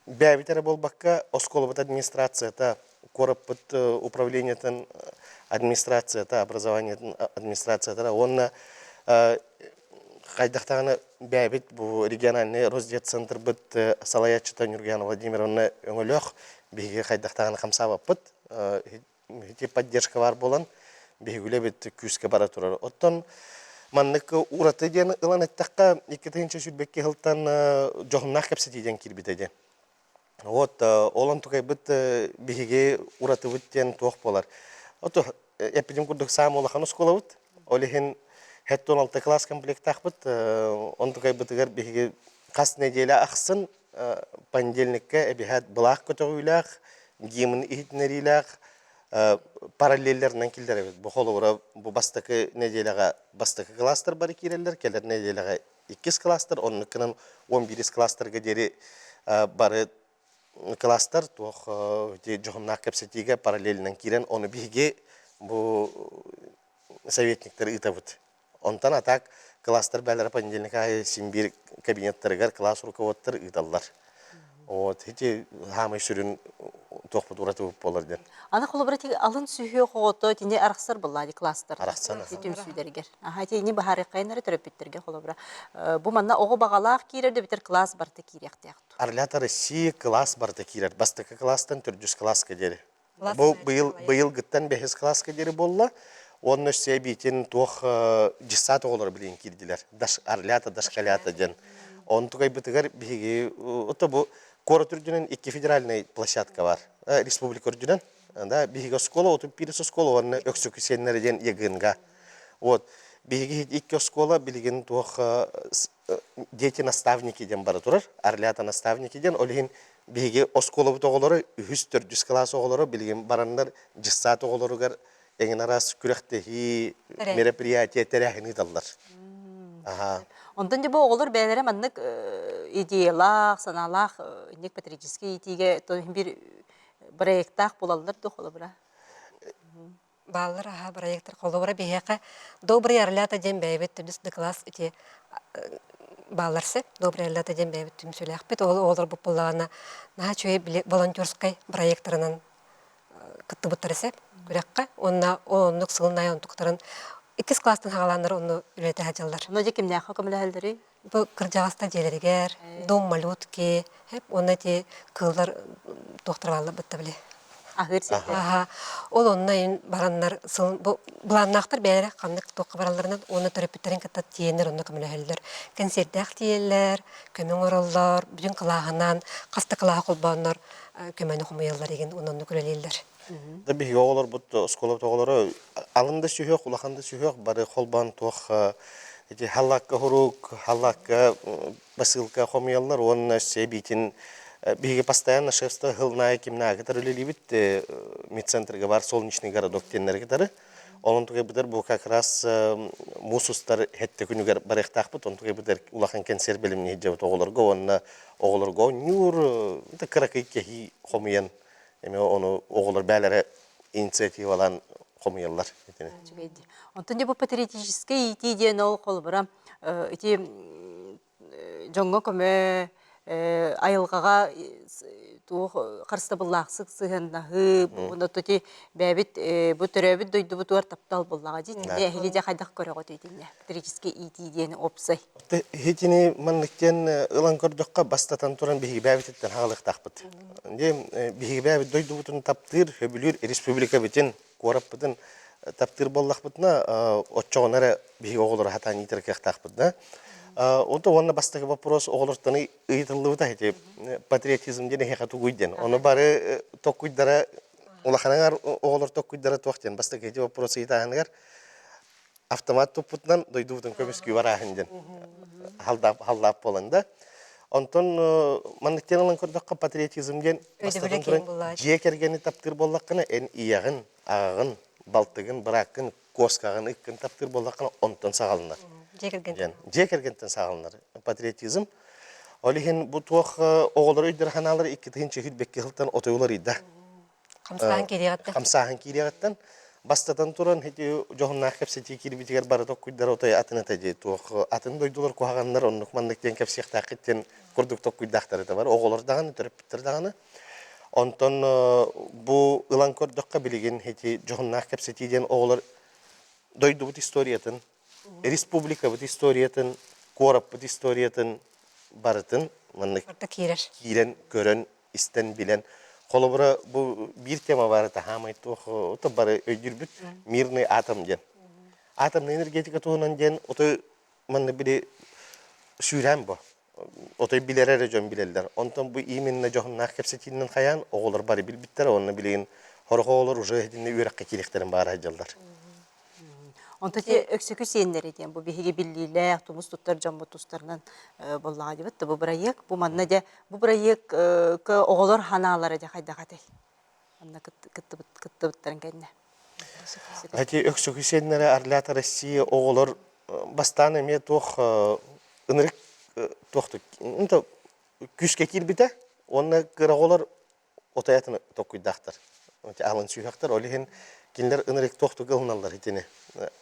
бэйэбит эрэ буолбакка, оскуолабыт администрацията, куораппыт управлениетын администрацията, образованиетын администрацията уонна хайдах даҕаны бэйэбит бу региональный Росдетцентрбыт салайааччыта Нюргияна Владимировна өҥөлөөх биһиги хайдах даҕаны хамсаабаппыт ити поддержка баар буолан биһиги үлэбит күүскэ бара турар. Оттон маннык ураты диэн ылан эттэххэ, 2022 сылтан дьоһуннаах кэпсэтии диэн киирбитэ диэн. Вот ол онтукайбыт биһиги уратыбыт диэн туох буолар. Ото эппитим курдук саамай улахан оскуолабыт. Ол иһин 76 класс комплектаахпыт. Онтукайбытыгар биһиги хас нэдиэлэ ахсын понедельникка эбиһээт былаах көтөҕүүлээх, гимн иһитиннэриилээх параллеллэринэн киллэрэбит. Бу холобура бу бастакы нэдиэлэҕэ бастакы класстар бары киирэллэр, кэлэр нэдиэлэҕэ иккис класстар, оннук гынан 11 класстарга диэри бары класстар туох дьоһуннаах кэпсэтиигэ параллельнан киирэн, ону биһиги бу советниктар ыытабыт. Онтон а так класстар бээлэрэ понедельник аайы син биир кабинеттарыгар класс руководтар ыыталлар. Вот ити хаамай сүрүн туохпут уратыбыт буолар диэн. Аны холобура ити алын сүһүөх оҕото итини арахсар быллаadi класстар. Арахсан. Түмсүүлэригэр. Аха итини баһаарыаххайын эрэ төрөппүттэргэ холобура. Бу манна оҕо баҕалаах киирэр да битэр класс барыта киириэхтээх. Орлята России класс барыта киирэр. Бастакы класстан төрдүс класска диэри. Бу быйыл быйылгыттан бэһис кылааска диэри буолла. Уонна өссө эбиитин туох дьыссаат оҕолоро билигин киирдилэр. Даш Орлята, Дошколята диэн. Онтукайбытыгар биһиги ото бу куорат үрдүнэн икки федеральнай площадка бар. Республика үрдүнэн. Да, биһиги оскуола, отут биирис оскуола уонна Өксөкү сиэннэрэ диэн ЕГНга. Вот. Биһиги икки оскуола билигин туох дети наставники диэн бара турар. Орлята наставники диэн. Ол иһин Биһиги оскуолабыт оҕолоро үһүс, төрдүс кылаас оҕолоро билигин бараннар дьыссаат оҕолоругар эҥин араас күрэхтэһии, мероприятие тэрээһин ыыталлар. Аха. Онтон дьэ бу оҕолор бэйэлэрэ маннык идеялаах, санаалаах инник патриотическай иитиигэ биир проектаах буолаллар дуо холобура? Бааллар аһа проектор холобура биһиэхэ Добрые орлята диэн бэйэбит төрдүс да класс ити бааллар сөп Добрые орлята диэн бэйэбит түмсүүлээхпит ол оҕолорбут буоллаҕына наһаа үчүгэй били волонтерскай проектарынан кыттыбыттара сөп күрэххэ уонна ол оннук сылын аайы онтуктарын иккис класстан хаҕалааннар онну үлэлэтэ сылдьаллар. Ону дьэ кимнээххэ көмөлөһөллөрүй? Бу кырдьаҕастар дьиэлэригэр дом малютки уонна ити кыыллар туохтара бааллар бытта били Аһыыр сирдэр. Аха. Ол онно ин бараннар сыл бу былааннаахтар бэйэлэрэ ханнык туохха баралларынан уонна төрөппүттэрин кытта тиийэннэр онно көмөлөһөллөр. Кэнсиэрдээх тиийэллэр, көмө оҥороллор, бүтүн кылааһынан хас да кылааһы холбооннор көмөнү хомуйаллар игин уонна оннук үлэлииллэр. Да биһиги оҕолорбут оскуолабыт оҕолоро алын да сүһүөх, улахан да сүһүөх бары холбоон туох ити халлаакка хурук, халлаакка посылка хомуйаллар уонна өссө эбиитин биһиги постоянно шефство хылнаайы кимнааҕы кытары үлэлиибит медцентрга бар солнечный городок диэннэри кытары Онон тугайбытар бу как раз муус устар хэттэ күнүгэр барыахтаахпыт. Онон тугайбытар улахан кэнсиэр бэлэмниир дьабыт оҕолорго уонна оҕолорго оонньуур кыракый кэһии хомуйан Эми ону оҕолор бээлэрэ инициативалаан хомуйаллар итини. Үчүгэй Онтон дьэ бу патриотическай иитии диэн ол холобура ити дьоҥҥо көмө айылҕаҕа туох харыстабыллаахсык сыһыаннаһыы уонна ити бэйэбит бу төрөөбүт дойдубутугар таптал буоллаҕа дии итиннэ эһиги дьэ хайдах көрөҕүт итиннэ патриотическай иитии диэн уопсай Итини маннык диэн ылан көрдөххө бастатан туран биһиги бэйэбититтэн хаалыахтаахпыт. Дьэ, биһиги бэйэбит дойдубутун таптыыр, сөбүлүүр республикабытын, куораппытын таптыыр буоллахпытына, оччоҕуна эрэ биһиги оҕолору хатаан иитэр кыахтаахпыт да. Онто уонна бастакы вопрос оҕолортон ыйытыллыбыта ити патриотизм диэн эһиэхэ тугуй диэн. Ону бары токкуйдара улаханаҥар оҕолор токкуйдара туох диэн бастакы ити вопрос ыйытааһыныгар автомат туппутунан дойдубутун көмүскүү барааһын диэн халдаап буолан да. Онтон маннык диэн ылан көрдөххө патриотизм диэн бастатан туран дьиэ кэргэни таптыыр буоллаххына эн ийэҕин, аҕаҕын, балтыгын, бырааккын, куоскаҕын, ыккын таптыыр буоллаххына онтон саҕаланар. Дьиэ кэргэнтэн. Дьиэ кэргэнтэн саҕаланар патриотизм. Ол иһин бу туох оҕолору өйдөр санаалары 2001 сылтан отуй уларыйда. Хамсааһын киириэҕиттэн. Хамсааһын киириэҕиттэн. Бастатан туран, ити дьоһуннаах кэпсэтии киирбитигэр бары токкуйдара отой атын этэ дии. Туох атын дойдулар куһаҕаннар оннук маннык диэн кэпсиэхтээххит диэн курдук токкуйдаахтар этэ бар. Оҕолор даҕаны, төрөппүттэр даҕаны. Онтон бу ылан көрдөххө билигин ити дьоһуннаах кэпсэтии диэн оҕолор дойдубут историятын, республикабыт историятын, куораппыт историятын барытын маннык киирэн көрөн истэн билэн холобура бу биир тема баара таһаамай туох ото бары өйдүүрбүт мирный атом диэн атомный энергетика туһунан диэн отой манна били сүүрээн бо отой билэр эрэ дьон билэллэр онтон бу именно дьоһуннаах кэпсэтиинэн хайаан оҕолор бары билбиттэр уонна билигин сорох оҕолор уже итиннэ үөрэххэ киириэхтэрин баара сылдьаллар. Онто ти өксөкү сиэннэри диэн бу биһиги биллиилээх тумус туттар дьоммут тустарынан буоллаҕа дибит бу бырайыак бу манна дьэ бу бырайыакка оҕолор ханаалара дьэ хайдах этэй манна кыттыбыт кыттыбыттарын кэннэ. Эти өксөкү сиэннэрэ Орлята Россия оҕолор бастаан эмиэ туох ынырык туох күүскэ киирбитэ уонна кыра оҕолор отоятын токкуйдаахтар алын сүүһэхтэр ол иһин кинилэр ынырык туохтук ылыналлар итини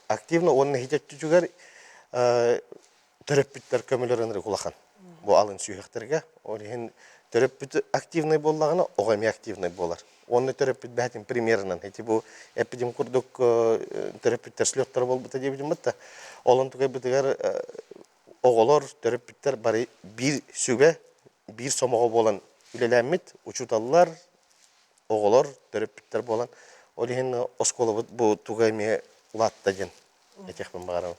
активно уонна хитеттүтүгэр төрөппүттэр көмөлөр ынырык улахан бу алын сүүһэхтэргэ ол иһин төрөппүт активный буоллаҕына оҕо эмиэ активный буолар уонна төрөппүт бэһэтин примерынан ити бу эпидем курдук төрөппүттэр слеттара буолбута диэбитим да ол онтукайбытыгар оҕолор, төрөппүттэр бары биир сүбэ, биир сомоҕо буолан үлэлээммит, учууталлар, оҕолор, төрөппүттэр буолан, ол иһин оскуолабыт бу туга эмиэ улаатта диэн этиэхпин баҕарабын.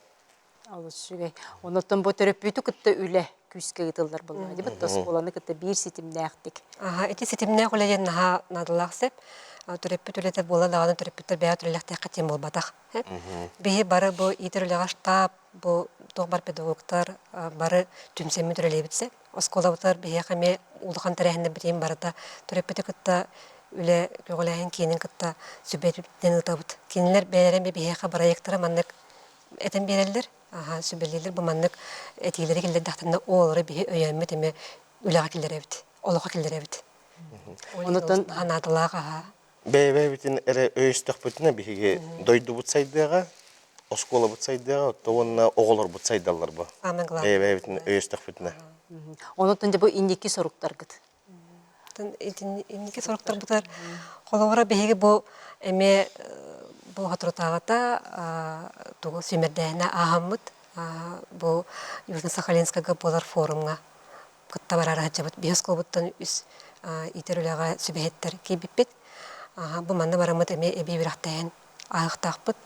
Олус үчүгэй. Оннуттан бу төрөппүтү кытта үлэ күүскэ ыытыллар буоллаҕа дии оскуоланы кытта биир ситимнээхтик. Аха, ити ситимнээх үлэ диэн наһаа наадалаах сөп. Төрөппүт үлэтэ буола даҕаны төрөппүттэр бэйэ үлэлэхтээххэ диэн буолбатах. Биһи бары бу иитэр үлэҕэ штаб, бу туох бар педагогтар бары түмсэммит үлэлиибит сөп. Оскуолабытыгар биһиэхэ эмиэ улахан тэрээһиннэрбитин барыта төрөппүтү кытта үлэ көҕүлээһин киинин кытта сүбэтинэн ыытабыт. Кинилэр бэйэлэрэ эмиэ биһиэхэ бырайыактара маннык этэн биэрэллэр, сүбэлииллэр бу маннык этиилэри киллэрдэхтэринэ оҕолору биһи өйөөммүт эмиэ үлэҕэ киллэрэбит, олоххо киллэрэбит. Онутан наадалаах аһа. Бэйэ-бэйэбитин эрэ өйөстөхпүтүнэ биһиги дойдубут сайдыаҕа, оскуолабыт сайдыаҕа, оттон уонна оҕолорбут сайдаллар бу. Самое главное. Бэйэ-бэйэбитин өйөстөхпүтүнэ. Онутан дьэ бу инники соруктаргыт. Инники соруктарбытыгар холобура биһиги бу эмиэ бу соторутааҕыта тугу сүүмэрдээһинэ ааһаммыт бу Южно-Сахалинскайга буолар форумҥа кытта бараары сылдьабыт. Биһи оскуолабыттан үс иитэр үлэҕэ сүбэһиттэр киирбиппит. Бу манна бараммыт эмиэ эбии үөрэхтээһин ааһыахтаахпыт.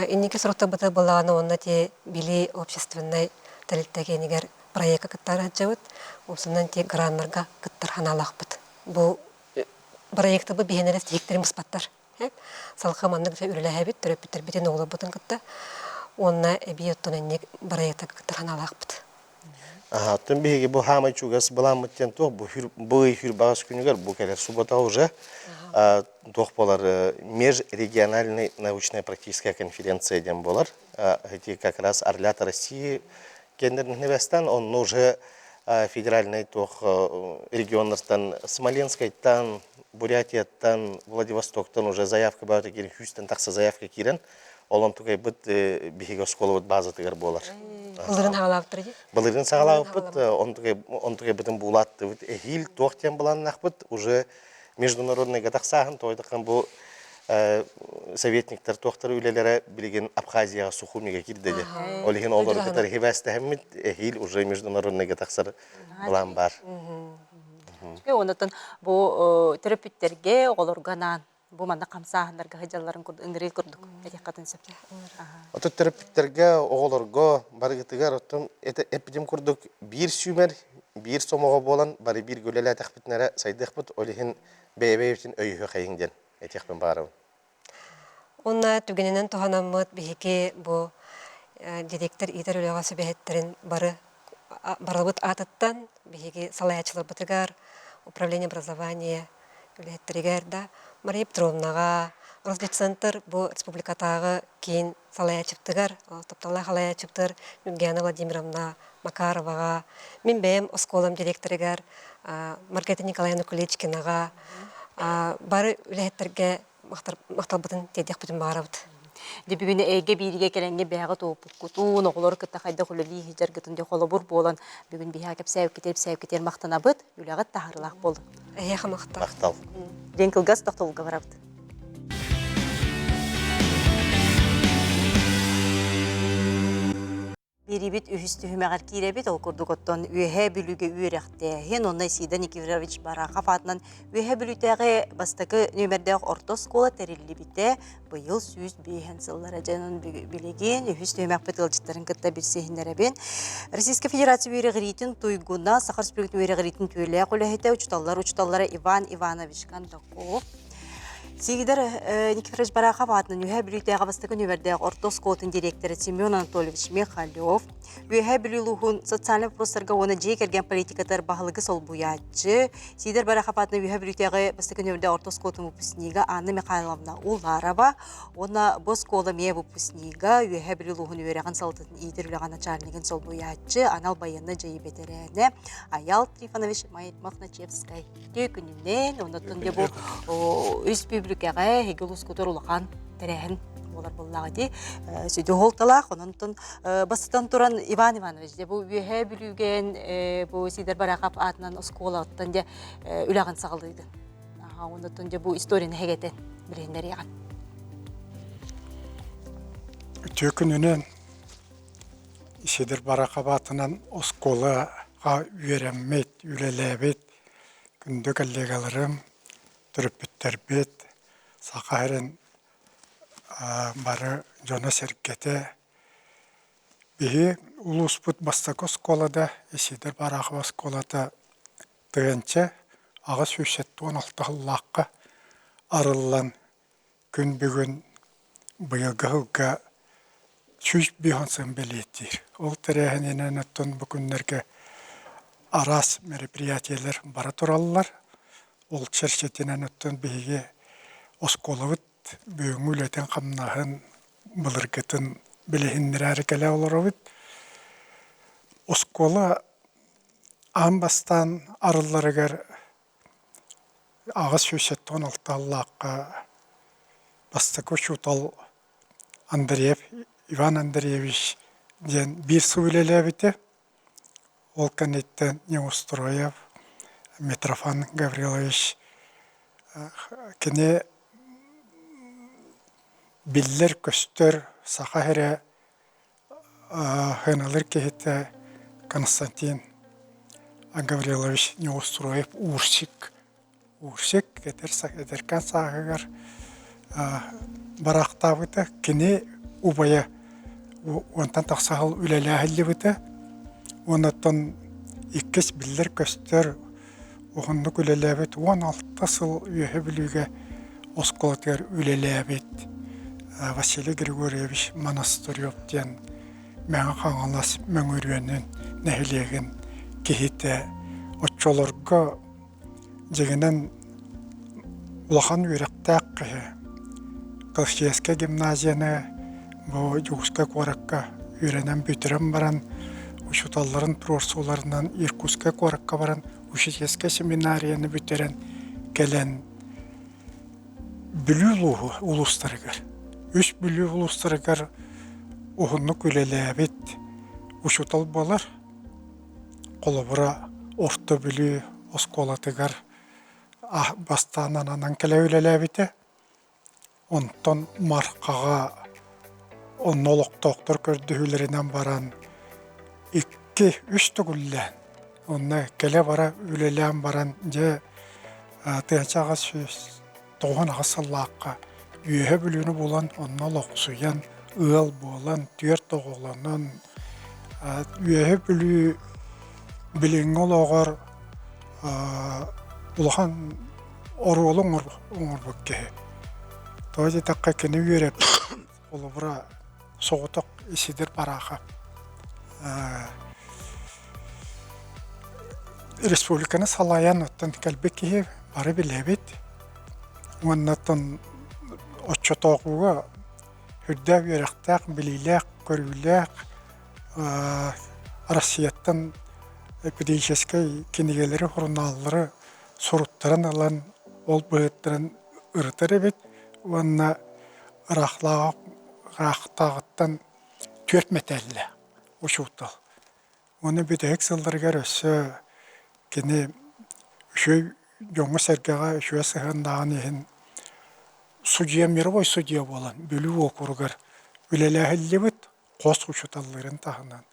Инники соруктарбытыгар буоллаҕына уонна ити Билии общественнай тэрилтэ киинигэр проекка кыттаары сылдьабыт. Уопсайынан ити граннарга кыттар санаалаахпыт. Бу проектыбыт биһиэнэрэ тиһиктэрин быспаттар. Салгыы маннык үлэлэһэбит, төрөппүттэрбитин, оҕолорбутун кытта. Уонна эбии оттон инник проектка кыттар санаалаахпыт. Оттон биһиги бу хаамай чугас былааммыт диэн туох бу бу ый хүрбаҕас күнүгэр бу кэлэр суббота уже туох буолар межрегиональный научная практическая конференция диэн буолар. Эти как раз Орлята России кендерин небестан онно уже федеральный туох регионнартан Смоленскайтан, Бурятияттан, Владивостоктан уже заявка баата киирэн хүүстэн тахса заявка киирэн Олон тукайбыт биһиги оскуолабыт базатыгар буолар. Былырын саҕалаабыттар дии. Былырын саҕалаабыппыт, онтукайбытын буулааттыбыт. Эһиил туох диэн былааннаахпыт, уже международныйга тахсааһын, тоойдохон бу советниктар туохтар үлэлэрэ билигин Абхазияҕа Сухумига киирдэ дии. Ол иһин олору кытары хибээстэһэммит, эһиил уже международныйга тахсар былаан баар. Онотон бу төрөппүттэргэ, оҕолорго анаан бу манна хамсааһыннарга сылдьалларын курдук ыҥырыы курдук этиэххитин сөп. Отут төрөппүттэргэ, оҕолорго барыгытыгар оттон эппитим курдук биир сүүмэр, биир сомоҕо буолан бары бииргэ үлэлээтэхпитинэ эрэ сайдыахпыт, ол иһин бэйэ-бэйэбитин өйөһүөхэйиҥ диэн этиэхпин баҕарабын. Уонна түгэнинэн туһанаммыт биһиги бу директор иитэр үлэҕэ сүбэһиттэрин бары барыбыт аатыттан биһиги салайааччыларбытыгар управление образования үлэһиттэригэр да Мария Петровнаҕа Рослитцентр бу республикатааҕы киин салайааччыбытыгар тапталлаах салайааччыбытыгар Нюргиана Владимировна Макароваҕа мин бэйэм оскуолам директорыгар Маргарита Николаевна Куличкинаҕа бары үлэһиттэргэ. махталбытын тиэрдиэхпитин баҕарабыт. Дьэ бүгүн эйгэ бииригэ кэлэҥҥэ бэйэҕит уоппуккутун, оҕолору кытта хайдах үлэлии сылдьаргытын дьэ холобур буолан бүгүн биһиэхэ кэпсээбиккитигэр ипсээбиккитигэр махтанабыт. Үлэҕит таһаарыылаах буоллун. Эһиэхэ махтал. Махтал. Диэн кылгас тохтобулга барабыт. Биэриибит үһүс түһүмэҕэр киирэбит. Ол курдук оттон Үөһээ Бүлүүгэ үөрэхтээһин уонна Исида Никифорович Барахов аатынан Үөһээ Бүлүүтээҕи бастакы нүөмэрдээх орто оскуола тэриллибитэ быйыл 105 сыллара. Дьэ, онон билигин үһүс түһүмэхпит ыалдьыттарын кытта билсиһиннэрэбин. Российскай Федерация үөрэҕириитин туйгуна, Саха Республикатын үөрэҕириитин түөлээх үлэһитэ, учууталлар учууталлара Иван Иванович Кондаков Сиидэр Никифорович Барахов аатынан Үөһээ Бүлүүтээҕи бастакы нүөмэрдээх орто оскуолатын директора Семен Анатольевич Михалев, Үөһээ Бүлүү улууһун социальнай вопростарга уонна дьиэ кэргэн политикатыгар баһылыгы солбуйааччы, Сиидэр Барахов аатынан Үөһээ Бүлүүтээҕи бастакы нүөмэрдээх орто оскуолатын выпускнига Анна Михайловна Уларова уонна бу оскуола эмиэ выпускнига Үөһээ Бүлүү улууһун үөрэҕин салалтатын иитэр үлэҕэ начальнигын солбуйааччы, анал байыаннай дьайыы бэтэрээнэ Аял Трифонович Мохначевскай. Үтүө күнүнэн, оннуттан дьэ бу республикаҕа эһиги улуускутугар улахан тэрээһин буолар буоллаҕа дии. Сүдү суолталаах. Онон бастатан туран Иван Иванович дьэ бу Үөһээ Бүлүүгэн бу Сидор Барахов аатынан оскуолаттан дьэ үлэҕин саҕалыыгын. Оннуттан дьэ бу историяны хэгэтэн билиһиннэриэҕин. Үтүө күнүнэн Сидор Барахов аатынан оскуолаҕа үөрэммит, үлэлээбит Күндү коллегаларым, төрөппүттэрбит, Саха сирин бары дьоно-сэргэтэ, биһи улууспут бастакы оскуолада Исидор Барахов оскуолата 1876 сыллаахха арыллан күн бүгүн быйылгы сылга 105 сыл бэлиэтиир. Ол тэрээһининэн оттон бу күннэргэ араас мероприятиелар бара тураллар. Ол чэрчитинэн оттон биһиги оскуолабыт бүгүҥҥү үлэтин-хамнаһын былыргытын билиһиннэрээри кэлэ олоробут. Оскуола аан бастаан арылларыгар 876 аллаахха бастакы учуутал Андреев Иван Андреевич диэн биир сыл үлэлээбитэ. Ол кэнниттэн Неустроев Митрофан Гаврилович кини биллэр-көстөр саха сирэ Сыаналыыр киһитэ Константин Гаврилович Неустроев Урсик. Урсик эдэркээн сааһыгар бараахтаабыта. Кини убайа уонтан тахса сыл үлэлээһиллибитэ. Уоннаттан иккис биллэр-көстөр уһуннук үлэлээбит 16 сыл Үөһэ Бүлүүгэ оскуолатыгар үлэлээбит Василий Григорьевич Монастырев диэн Мэҥэ Хаҥалас Мөҥүрүөнүн нэһилиэгин киһитэ оччолорго дьиҥинэн улахан үөрэхтээх киһи Колчевскай гимназияны бу Дьокуускай куоракка үөрэнэн бүтэрэн баран учууталларын туруорсууларынан Иркутскай куоракка баран учительскай семинарияны бүтэрэн кэлэн Бүлүү улууһу улуустарыгар үс Бүлүү улуустарыгар уһуннук үлэлээбит учуутал буолар. Холобура, Орто Бүлүү оскуолатыгар бастаан ананан кэлэ үлэлээбитэ. Онтон Мархаҕа онно олохтоохтор көрдөһүүлэринэн баран икки, үс төгүллээн онно кэлэ-бара үлэлээн баран дьэ 1898 сыллаахха Үөһэ Бүлүүнү булан онно олохсуйан ыал буолан түөрт оҕолонон Үөһэ Бүлүү билиҥҥи олоҕор улахан оруолу оҥорбут киһи. Тоҕо диэтэххэ кини үөрэппит холобура соҕотох Исидор Барахов республиканы салайан оттон кэлбит киһи бары билэбит. Уонна оттон оччотооҕуга үрдээх үөрэхтээх, билиилээх, көрүүлээх Россияттан педагогическай кинигэлэри, сурунааллары суруттаран ылан ол быһыттарын ырытар эбит. уонна ыраахтааҕыттан түөрт мэтээллээх учуутал. Уонна бүтэһик сылларыгар өссө кини үчүгэй дьоҥҥо-сэргэҕэ үчүгэй сыһыаннааҕын иһин судьуйа мировой судьуйа буолан Бүлүү уокуругар үлэлээһиллибит хос учууталларын таһынан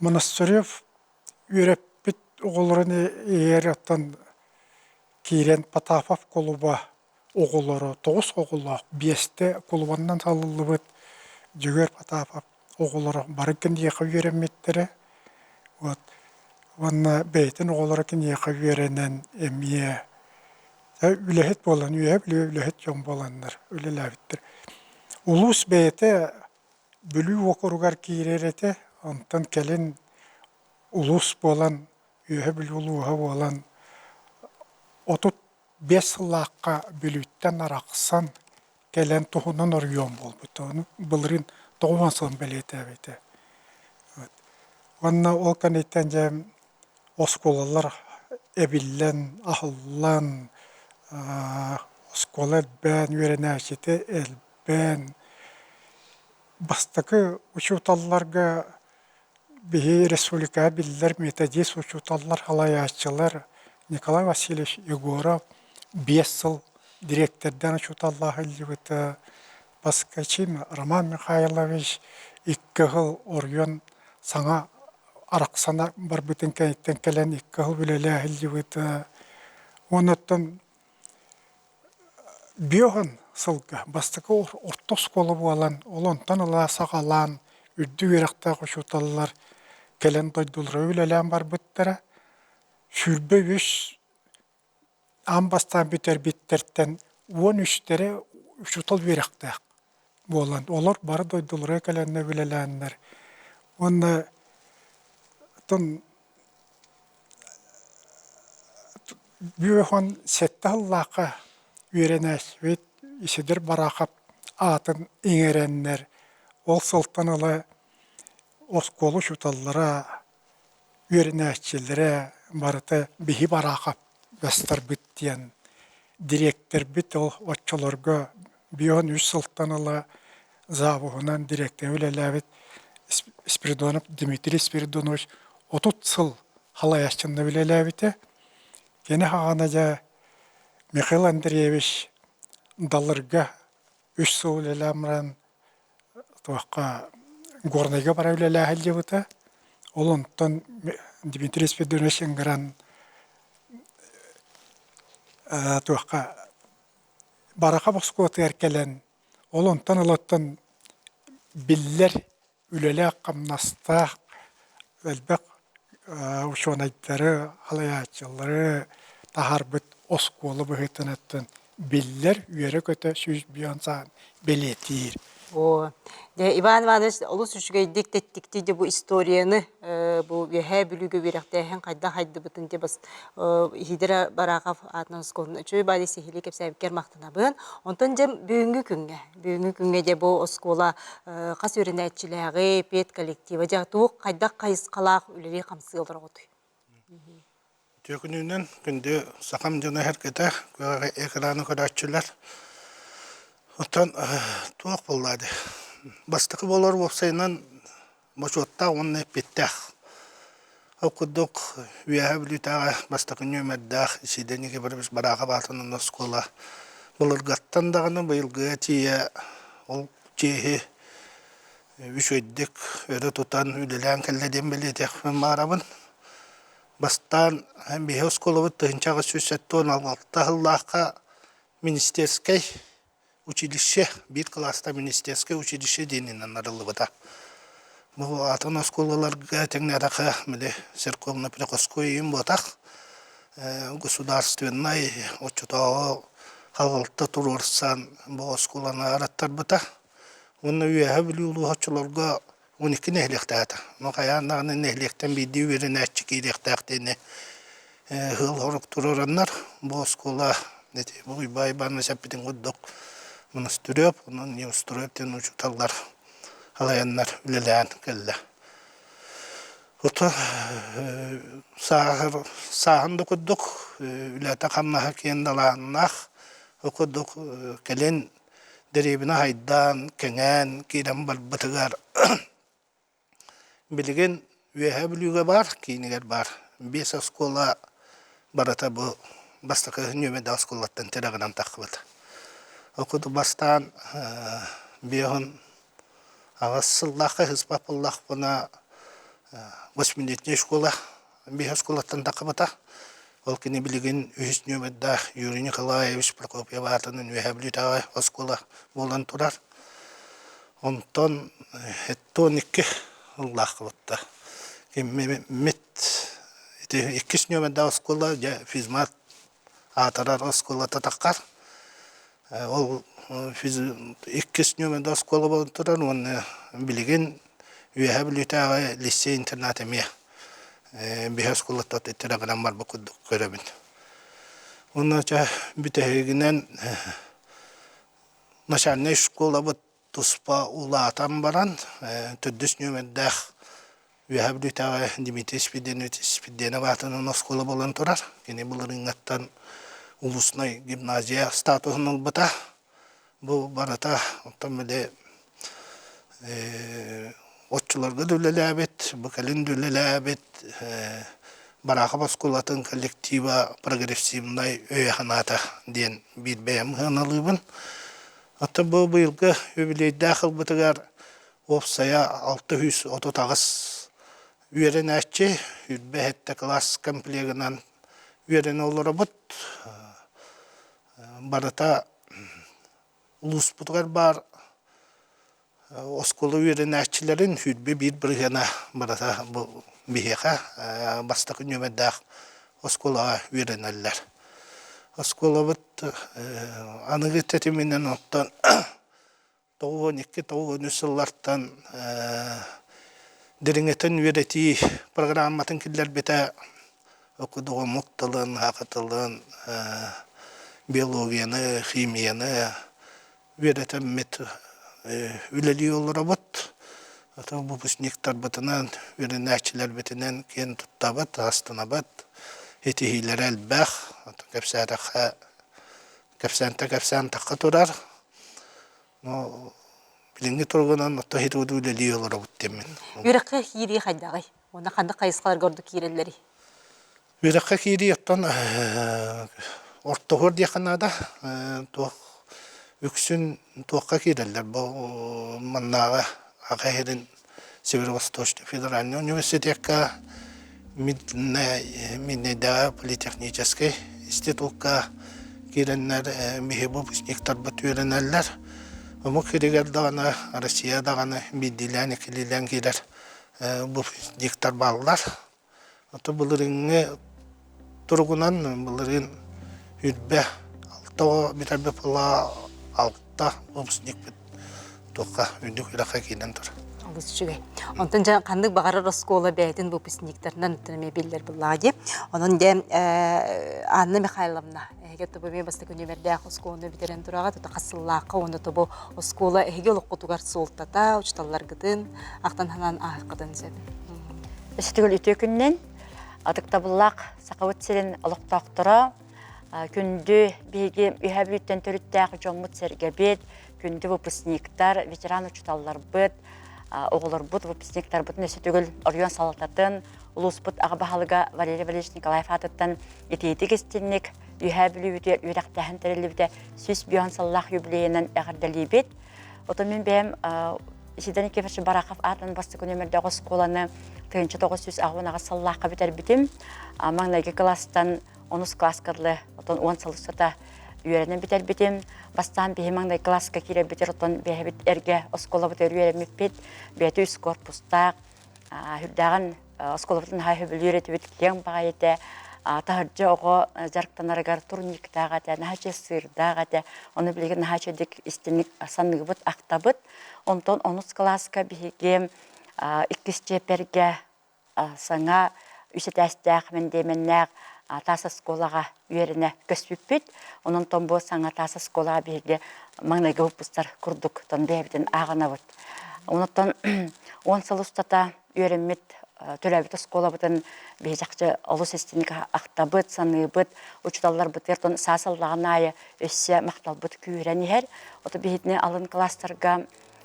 Монастырев үөрэппит оҕолорун иһигэр оттон киирэн Потапов кулуба оҕолоро тоҕус оҕолоох биэстэ кулубаннан талыллыбыт Дьөгүөр Потапов оҕолоро бары киниэхэ үөрэммиттэрэ. Вот уонна бэйэтин оҕолоро киниэхэ үөрэнэн эмиэ үлэһит буолан үөһэ Бүлүү үлэһит дьон буоланнар үлэлээбиттэр. Улуус бэйэтэ Бүлүү уокуругар киирэр этэ, онтон кэлин улуус буолан Үөһэ Бүлүү улууһа буолан 35 сыллаахха Бүлүүттэн арахсан кэлэн туһунан оройуон буолбута. Ону былырыын 90 сылын бэлиэтээбитэ. Уонна ол кэнниттэн дьэ оскуолалар эбиллэн, аһыллан, оскуола элбээн, үөрэнээччитэ элбээн, бастакы учууталларга Биһи республикаҕа биллэр методист учууталлар, салайааччылар Николай Васильевич Егоров биэс сыл дириэктэрдээн учууталлаах сылдьыбыта, Поскачин Роман Михайлович икки сыл оройуон саҥа арахсана барбытын кэнниттэн кэлэн икки сыл үлэлээн сылдьыбыта. Уонна оттон Биоһун сылга бастакы орто оскуола буолан, ол онтон ыла саҕалаан үрдүк үөрэхтээх учууталлар кэлэн дойдулара үлэлээн барбыттара. 23 аан бастаан бүтэрбиттэртэн 13-тэрэ учуутал үөрэхтээх буолан, олор бары дойдулара кэлэннэр үлэлээннэр уонна оттон 57 сыллаахха үөрэнээччибит Исидор Барахов аатын иҥэрэннэр, ол сылтан ыла оскуола учууталлара, үөрэнээччилэрэ барыта биһи Барахов бастарбыт диэн дириэктэрбит ол оччолорго 53 сылтан ыла завуһунан дириэктэр үлэлээбит Спиридонов Дмитрий Спиридонович 30 сыл халайааччынна үлэлээбитэ. Кини хаҕана дьэ Михаил Андреевич Далырга үс сыл үлэлээн баран туохха Горнайга бара үлэлээһин дьыбыта. Ол онтон Дмитрий Спиридонович ыҥыран туохха Бараха босхуотугар кэлэн Ол онтон ылаттан биллэр үлэлээх-хамнастаах элбэх учуонайдары, салайааччылары таһаарбыт оскуола быһыытынан биллэр, үөрэ-көтө 150 саан бэлиэтиир. Оо, дьэ, Иван Иванович олус үчүгэйдик тэттиктии дьэ бу историяны бу Үөһээ Бүлүүгэ үөрэхтээһин хайдах хайдыбытын дьэ бас Иһидэр Барахов аатынан оскуоланы үчүгэй баайы сиһилии кэпсээбиккэр махтанабын. Онтон дьэ бүгүҥҥү күҥҥэ, бүгүҥҥү күҥҥэ дьэ бу оскуола хас үөрэнээччилээҕи, педколлектива дьэ туох хайдах хайысхалаах үлэлии-хамсыы олороҕутуй? Үтүө күнүнэн күндү сахам дьоно эһэргэтэ, экраны көрөөччүлэр. Оттон туох буолла дии? Бастакы буолар уопсайынан бочуоттаах уонна эппиэттээх. Ол курдук Үөһээ Бүлүүтээҕи бастакы нүөмэрдээх Исидор Никифорович Барахов аатынан оскуола былыргаттан даҕаны быйылгыга тиийэ ол чиэһи үчүгэйдик өрө тутан үлэлээн кэллэ диэн бэлиэтиэхпин баҕарабын. Бастаан биһи оскуолабыт 1876 сыллаахха министерскэй училище, биир кылааста министерскэй училище диэнинэн арыллыбыта. Бу атын оскуолаларга тэҥнээтэххэ били церковно-приходской иин буотах, государственнай оччотооҕу халалта туруорсан бу оскуоланы араттарбыта. Уонна Үөһээ Бүлүү улууһа оччолорго 12 нэһилиэктээх Ну хайаан даҕаны нэһилиэктэн биирдии үөрэнээччи киириэхтээх диэни ыал-хорук туруораннар бу оскуола ити бу Уйбаан Иванович эппитин курдук Монастырев, онон Неустроев диэн учууталлар халайаннар үлэлээн кэллэ. Ото сааһыр сааһын да курдук. үлэтэ-хамнаһа киэн далааһыннаах. Ол курдук кэлин дэриэбинэ хайдаан, кэҥээн киирэн барбытыгар билигин Үөһээ Бүлүүгэ баар, киинигэр баар биэс оскуола барыта бу бастакы нүөмэрдээх оскуолаттан тирэҕинэн таххыбыт. Ол курдук бастаан биэһин аҕыс сыллаахха ыспат буоллахпына восьмилетняя школа биэс оскуолаттан таххыбыта. Ол кини билигин үһүс нүөмэрдээх Юрий Николаевич Прокопьев аатынан Үөһээ Бүлүүтээҕи оскуола буолан турар. Онтон 72 ыллааххыбытта. Киммит ити иккис нүөмэрдээх оскуола дьэ физмат аатырар оскуолата таххар. Ол иккис нүөмэрдээх оскуола буолан турар уонна билигин Үөһээ Бүлүүтээҕи лицей-интернат эмиэ биһи оскуолаттан тирэҕинэн барбыт курдук көрөбүн. Уонна чэ бүтэһигинэн начальнай школабыт туспа улаатан баран төрдүс нүөмэрдээх Үөһээ Бүлүүтээҕи Дмитрий Спиридонович Спиридонов аатынан оскуола буолан турар. Кини былырыыҥҥаттан улуснай гимназия статуһун ылбыта. Бу барыта оттон били оччолорго да үлэлээбит, бу кэлин да үлэлээбит Бараахап оскуолатын коллектива прогрессивнай өйө-санаата диэн биир бэйэм сыаналыыбын. Оттон бу быйылгы үбүлүөйдээх ылбытыгар уопсайа 638 үөрэнээччи, 27 кылаас комплегынан үөрэнэ олоробут. Барыта улууспутугар баар оскуола үөрэнээччилэрин 21 бырыһыана барыта бу биһиэхэ бастакы нүөмэрдээх оскуолаҕа үөрэнэллэр. Оскуолабыт аныгы тэтиминэн оттон 92-93 сыллартан дириҥэтэн үөрэтии программатын киллэрбитэ омук тылын, саха тылын, биологияны, химияны үөрэтэммит үлэлии олоробут. Ото выпускниктарбытынан, үөрэнээччилэрбитинэн киэн туттабыт, астынабыт. Итиһиилэрэ элбэх. Кэпсээтэххэ, кэпсээнтэн кэпсээн тахха турар. Но билиҥҥи туругунан ото хитуду үлэлии олоробут диэммин. Үөрэххэ киирии хайдаҕый? Уонна ханнык хайысхаларга ордук киирэллэрий? Үөрэххэ киирии оттон ортоһуор диэххэ наада. Туох үксүн туохха киирэллэр бу маннааҕы Аҕа иһирин Северо-Восточный федеральный университекка Миннэйдээҕи политехническэй институкка киирэннэр биһи выпускниктарбыт үөрэнэллэр. Омук сиригэр даҕаны, Россия даҕаны биирдиилээн-иккилиилээн киирэр выпускниктар бааллар. Ото былырыыҥҥы туругунан былырыын үрбэ алта оҕо бүтэрбит буолла алта выпускникпыт туохха үрдүк үөрэххэ киирэн турар. Олус үчүгэй. Онтон дьэ ханнык баҕарар оскуола бэйэтин выпускниктарынан эмиэ биллэр буоллаҕа дии. Онон дьэ Анна Михайловна эһиги тобу эмиэ бастакы нүөмэрдээх оскуоланы бүтэрэн тураҕа тута хас сыллаахха уонна тобу оскуола эһиги олоххутугар суолтата учууталларгытын ахтан санаан ааһыаххытын сөп. Өстүгүл үтүө күннэн атыктабыллаах Сахабыт сирин олохтоохторо күндү биһиги Үһээ Бүлүүттэн төрүттээх дьоммут-сэргэбит, күндү выпускниктар, ветеран учууталларбыт, оҕолорбут, выпускниктарбытын өссө төгүл оройуон салалтатын, улууспут аҕа баһылыга Валерий Валерьевич Николаев аатыттан итиитик истинник Үһээ Бүлүүбүтүгэр үөрэхтээһин тэриллибитэ 105 сыллаах юбилейынан эҕэрдэлиибит. Отон мин бэйэм Исидор Никифорович Барахов аатынан бастакы нүөмэрдээх оскуоланы 1998 сыллаахха бүтэрбитим. Маҥнайгы кылаастан онус кылааска дылы отон уон сыл устата үөрэнэн бүтэрбитим. Бастаан биһи маҥнай кылааска киирэрбитигэр отон бэйэбит эргэ оскуолабытыгар үөрэммиппит. Бэйэтэ үс корпустаах, үрдээҕин оскуолабытын наһаа сөбүлүүр этибит, киэҥ баҕайы этэ. Таһырдьа оҕо дьарыктанарыгар турниктаах этэ, наһаа үчүгэй сыырдаах этэ. Ону билигин наһаа үчүгэйдик истиҥник саныыбыт, ахтабыт. Онтон онус кылааска биһиги иккис чиэппэргэ саҥа үс этээстээх мэндиэмэннээх таас оскуолаҕа үөрэнэ көспүппүт. Онон бу саҥа таас оскуолаҕа биһиги маҥнайгы выпустар курдук тон бэйэбитин ааҕынабыт. Онтон уон сыл устата үөрэммит төрөөбүт оскуолабытын биһи чахчы олус истиник ахтабыт, саныыбыт, учууталларбытыгар тон саас ыллаҕын аайы өссө махталбыт күүһүрэн иһэр. Ото биһитини алын класстарга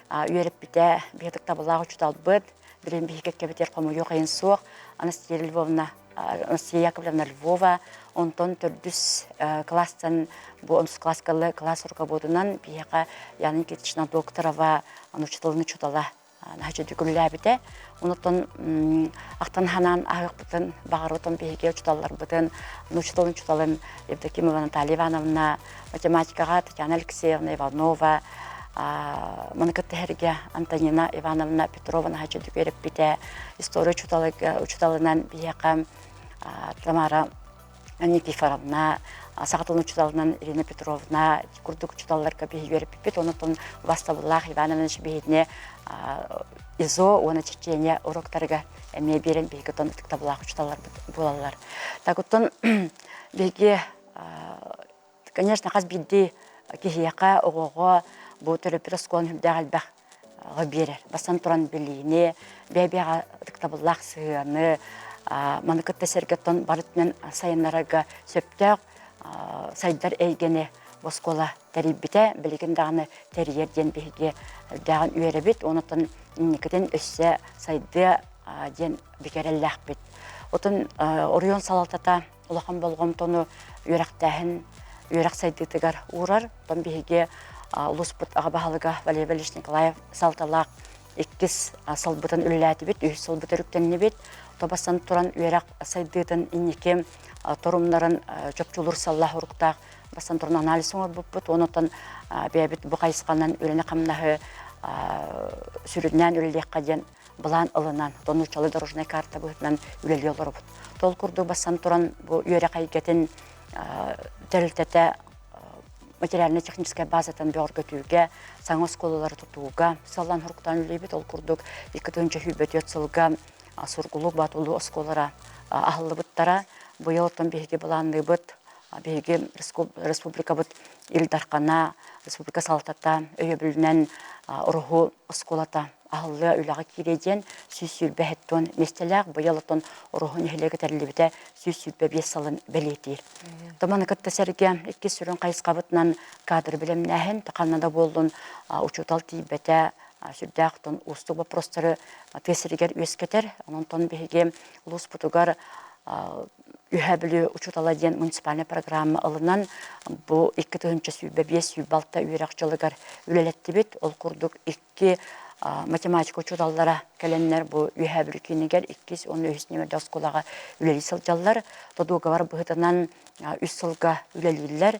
үөрэппитэ биһи ытыктабыллаах учууталбыт, билин биһи кэккэбитигэр хомойуох иһин суох Анастасия Львовна Анастасия Яковлевна Львова, онтон төрдүс класстан бу онус класскалы класс руководунан биһиэхэ Яна Никитична Докторова учууталын учуутала наһаа үлэлээбитэ. Онтон ахтан ханаан аһыахпытын баҕарбытын биһиги учууталларбытын, учууталын учууталын Евдокимова Наталья Ивановна, математикаҕа Татьяна Алексеевна Иванова, маны кытта эһэргэ Антонина Ивановна Петрова наһаа үчүгэй үөрэппитэ. История учууталынан биһиэхэ Тамара Никифоровна, саха тылын учууталынан Ирина Петровна курдук учууталларга биһиги үөрэппиппит. Онон убастабыллаах Иван Иванович биһигини ИЗО уонна черчение уроктарыгар эмиэ биэрэн биһиги оттон ытыктабыллаах учууталларбыт буолаллар. Так оттон биһиги конечно хас биирдии киһиэхэ, оҕоҕо бу төрөппүт оскуоланы үрдээх элбэх биэрэр. Бастан туран билиини, бэйэ-бэйэҕэ ытыктабыллаах сыһыаны, маны кытта сэргэттэн бары өттүнэн сайыннарарга сөптөөх сайдар эйгэни оскуола тэрийбитэ, билигин даҕаны тэрийэр диэн биһиги үрдээҕин үөрэбит, онтон инникитин өссө сайдыа диэн бикэрэллээхпит. Отон оройуон салалтата улахан болҕомтону үөрэхтээһин үөрэх сайдыытыгар уурар. Оттон биһиги улууспут аҕа баһылыга Валерий Валерьевич Николаев салталаах иккис сылбытын үлэлээтибит, үһүс сылбыт өрүктэннибит. Тобасан туран үөрэх сайдыытын инники торумнарын чопчулуур сыллаах уруктаах бастан туран анализ оҥорбуппут. Онтон бэйэбит бу хайысханан үлэни-хамнаһы сүрүннээн үлэлиэххэ диэн былаан ылынан, нууччалыы дорожнай карта быһыытынан үлэлии олоробут. Тол курдук бассан туран бу үөрэх эйгэтин тэрилтэтэ материально-техническай базатын бөҕөргөтүүгэ, саҥа оскуолалары тутууга сыллан хоруктаан үлэлиибит. Ол курдук 2024 сылга Сургулук Батулуу оскуолалара аһыллыбыттара. Быйыл оттон биһиги былаанныыбыт биһиги республикабыт Ил Дархана, республика салалтата өйөбүлүнэн Ороһу оскуолата аһыллыа үлэҕэ киириэ диэн 127 миэстэлээх быйыл оттон Ороһу нэһилиэгэ тэриллибитэ 125 сылын бэлиэтиир. Томаны кытта сэргэ иккис сүрүн хайысхабытынан кадры бэлэмнээһин, ханна да буоллун учуутал тиийбэтэ сүрдээх тон уустук боппуруостары тыа сиригэр үөскэтэр. Онон биһиги улууспутугар Үһээ Бүлүү учуутала диэн муниципальнай программа ылынан бу 2025-26 үөрэх дьылыгар үлэлэттибит. Ол курдук икки математика учууталлара кэлэннэр бу Үөһээ Бүлүү киинигэр иккис уонна үһүс нүөмэрдээх оскуолаҕа үлэлии сылдьаллар. Тодуогабар быһыытынан үс сылга үлэлииллэр,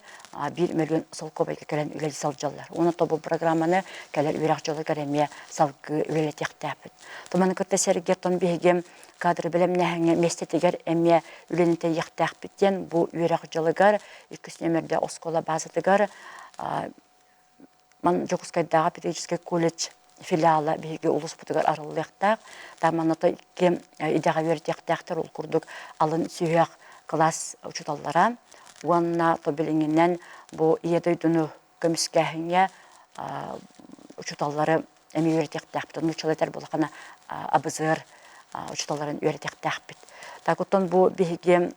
биир мөлүйүөн солкуобайга кэлэн үлэлии сылдьаллар. Уонна то бу программаны кэлэр үөрэх дьылыгар эмиэ салгыы үлэлэтиэхтээхпит. Туманы кытта сэргэ тон биһиги кадры бэлэмнээһиҥҥэ миэстэтигэр эмиэ үлэни тэрийиэхтээхпит диэн бу үөрэх дьылыгар иккис нүөмэрдээх оскуола базатыгар ман Дьокуускайдааҕы педагогическай колледж филиала биһиги улууспутугар арыллыахтаах. Таманата икки идэҕэ үөрэтиэхтээхтэр ол курдук алын сүһүөх кылаас учууталлара уонна то билиҥҥинэн бу Ийэ дойдуну көмүскээһиҥҥэ учууталлары эмиэ үөрэтиэхтээхпит. Нууччалыы этэр буоллаххына абызыар учууталларын үөрэтиэхтээхпит. Так оттон бу биһиги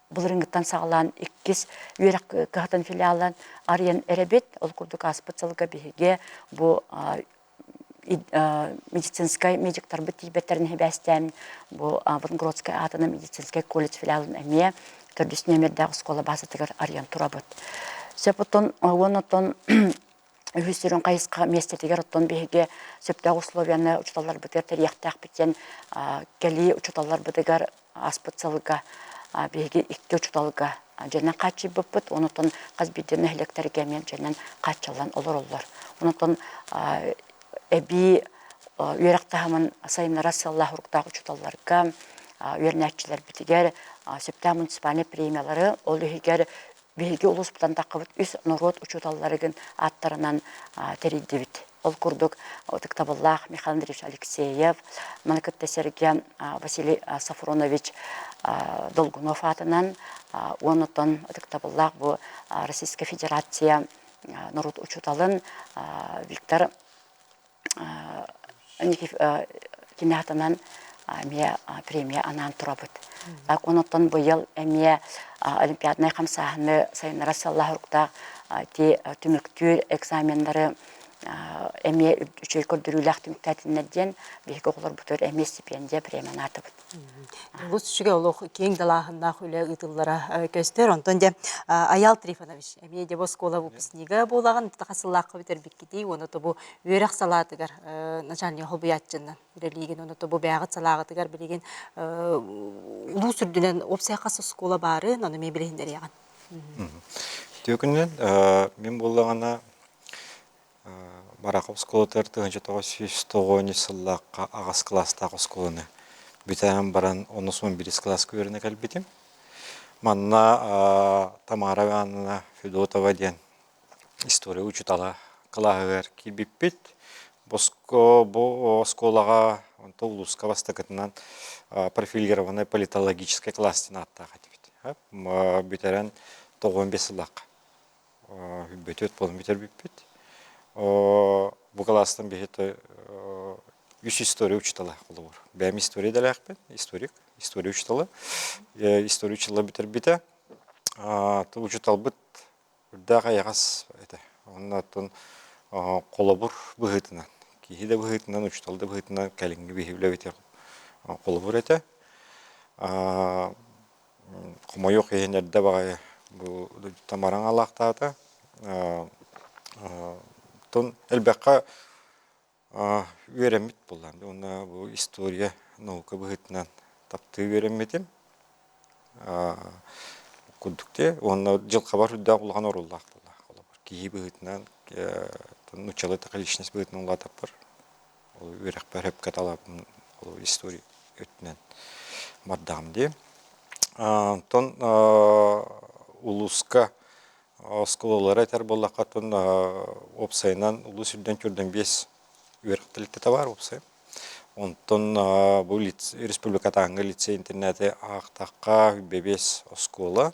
былырыыҥҥыттан саҕалаан иккис үөрэх кыһатын филиалын арыйан эрэбит. Ол курдук ааспыт сылга биһиги бу медицинскай медиктарбыт тиийбэттэрин сибээстээн бу Вонгродскай аатынан медицинскэй колледж филиалын эмиэ төрдүс нүөмэрдээх оскуола базатыгар арыйан турабыт. Сөп оттон уонна оттон үһүс сүрүн хайысха миэстэтигэр оттон биһиги сөптөөх условияны учууталларбытыгар тэрийиэхтээхпит диэн кэлии учууталларбытыгар ааспыт сылга биһиги икки учууталга дьэнэн хааччыйбыппыт, онтон хас биирдии нэһилиэктэргэ эмиэ дьэнэн хааччыллан олороллор. Онтон эбии үөрэх таһымын сайыннарар сыаллаах уруктаах учууталларга, үөрэнээччилэрбитигэр сөптөөх муниципальнай премиялары, ол иһигэр биһиги улууспутан таххыбыт үс норуот учууталларыгын ааттарынан тэрийдибит. Ол курдук ытыктабыллаах Михаил Андреевич Алексеев, маны кытта сэргэ Василий Сафронович Долгунов аатынан уонна оттон ытыктабыллаах бу Российская Федерация норуот учууталын Виктор кини аатынан. Эмиэ премия анаан турабыт. Так онуттан быйыл эмиэ олимпиаднай хамсааһыны сайыннарар сыаллаах ти түмүктүүр экзаменнары эмиэ үчүгэй көрдөрүүлээх түмүктээтиннэр диэн биһиги оҕолорбутугар эмиэ стипендия премия анаатыбыт. Олус үчүгэй олох киэҥ далааһыннаах үлэ ыытыллара көстөр. Онтон дьэ Айаал Трифонович эмиэ дьэ бу оскуола выпускнига буолаҕын таха сыллаахха бүтэрбиккитий уонна тобу үөрэх салаатыгар начальник холбуйааччынан үлэлиигин уонна тобу бэйэҕит салааҕытыгар билигин улуус үрдүнэн уопсай хас оскуола баарын ону эмиэ билиһиннэриэҕин. Үтүө күнүнэн мин буоллаҕына Барахов оскуолатыгар 1990 сыллаахха аҕыс кылаастаах оскуоланы бүтэрэн баран онус уон биирис кылааска үөрэнэ кэлбитим. Манна Тамара Ивановна Федотова диэн история учуутала кылааһыгар киирбиппит. Боско бу оскуолаҕа онто улууска бастакытынан профилированный политологическай класс диэн ааттаах этибит. Бүтэрэн 95 сыллаахха Бөтүөт буолан бүтэрбиппит. Бу кылаастан биһи үс история учуутала холобур. Бэйэм история идэлээхпин, историк, история учуутала. История учуутала бүтэрбитэ. Учууталбыт үрдээх айаҕас этэ. Онно оттон холобур быһыытынан, киһи да быһыытынан, учуутал да быһыытынан кэлиҥҥи биһи үлэбитигэр холобур этэ. Хомойуох иһин эрдэ баҕайы бу Тамараҥ алаахтаата. Оттон элбэххэ үөрэммит буоллаҕым дии уонна бу история наука быһыытынан таптыы үөрэммитим курдук дии уонна дьылҕабар үрдээх улахан оруоллаах буолла холобур киһи быһыытынан нууччалыы така личность быһыытынан улаатарбар ол үөрэхпэр сөпкө талабын ол история өттүнэн бардаҕым дии. Онтон улууска оскуолалары этэр буоллахха оттон уопсайынан улуус үрдүнэн түрдэн биэс үөрэх тэрилтэтэ баар уопсай. Онтон бу республикатааҥҥы лицей-интернаты аахтахха бэбиэс оскуола,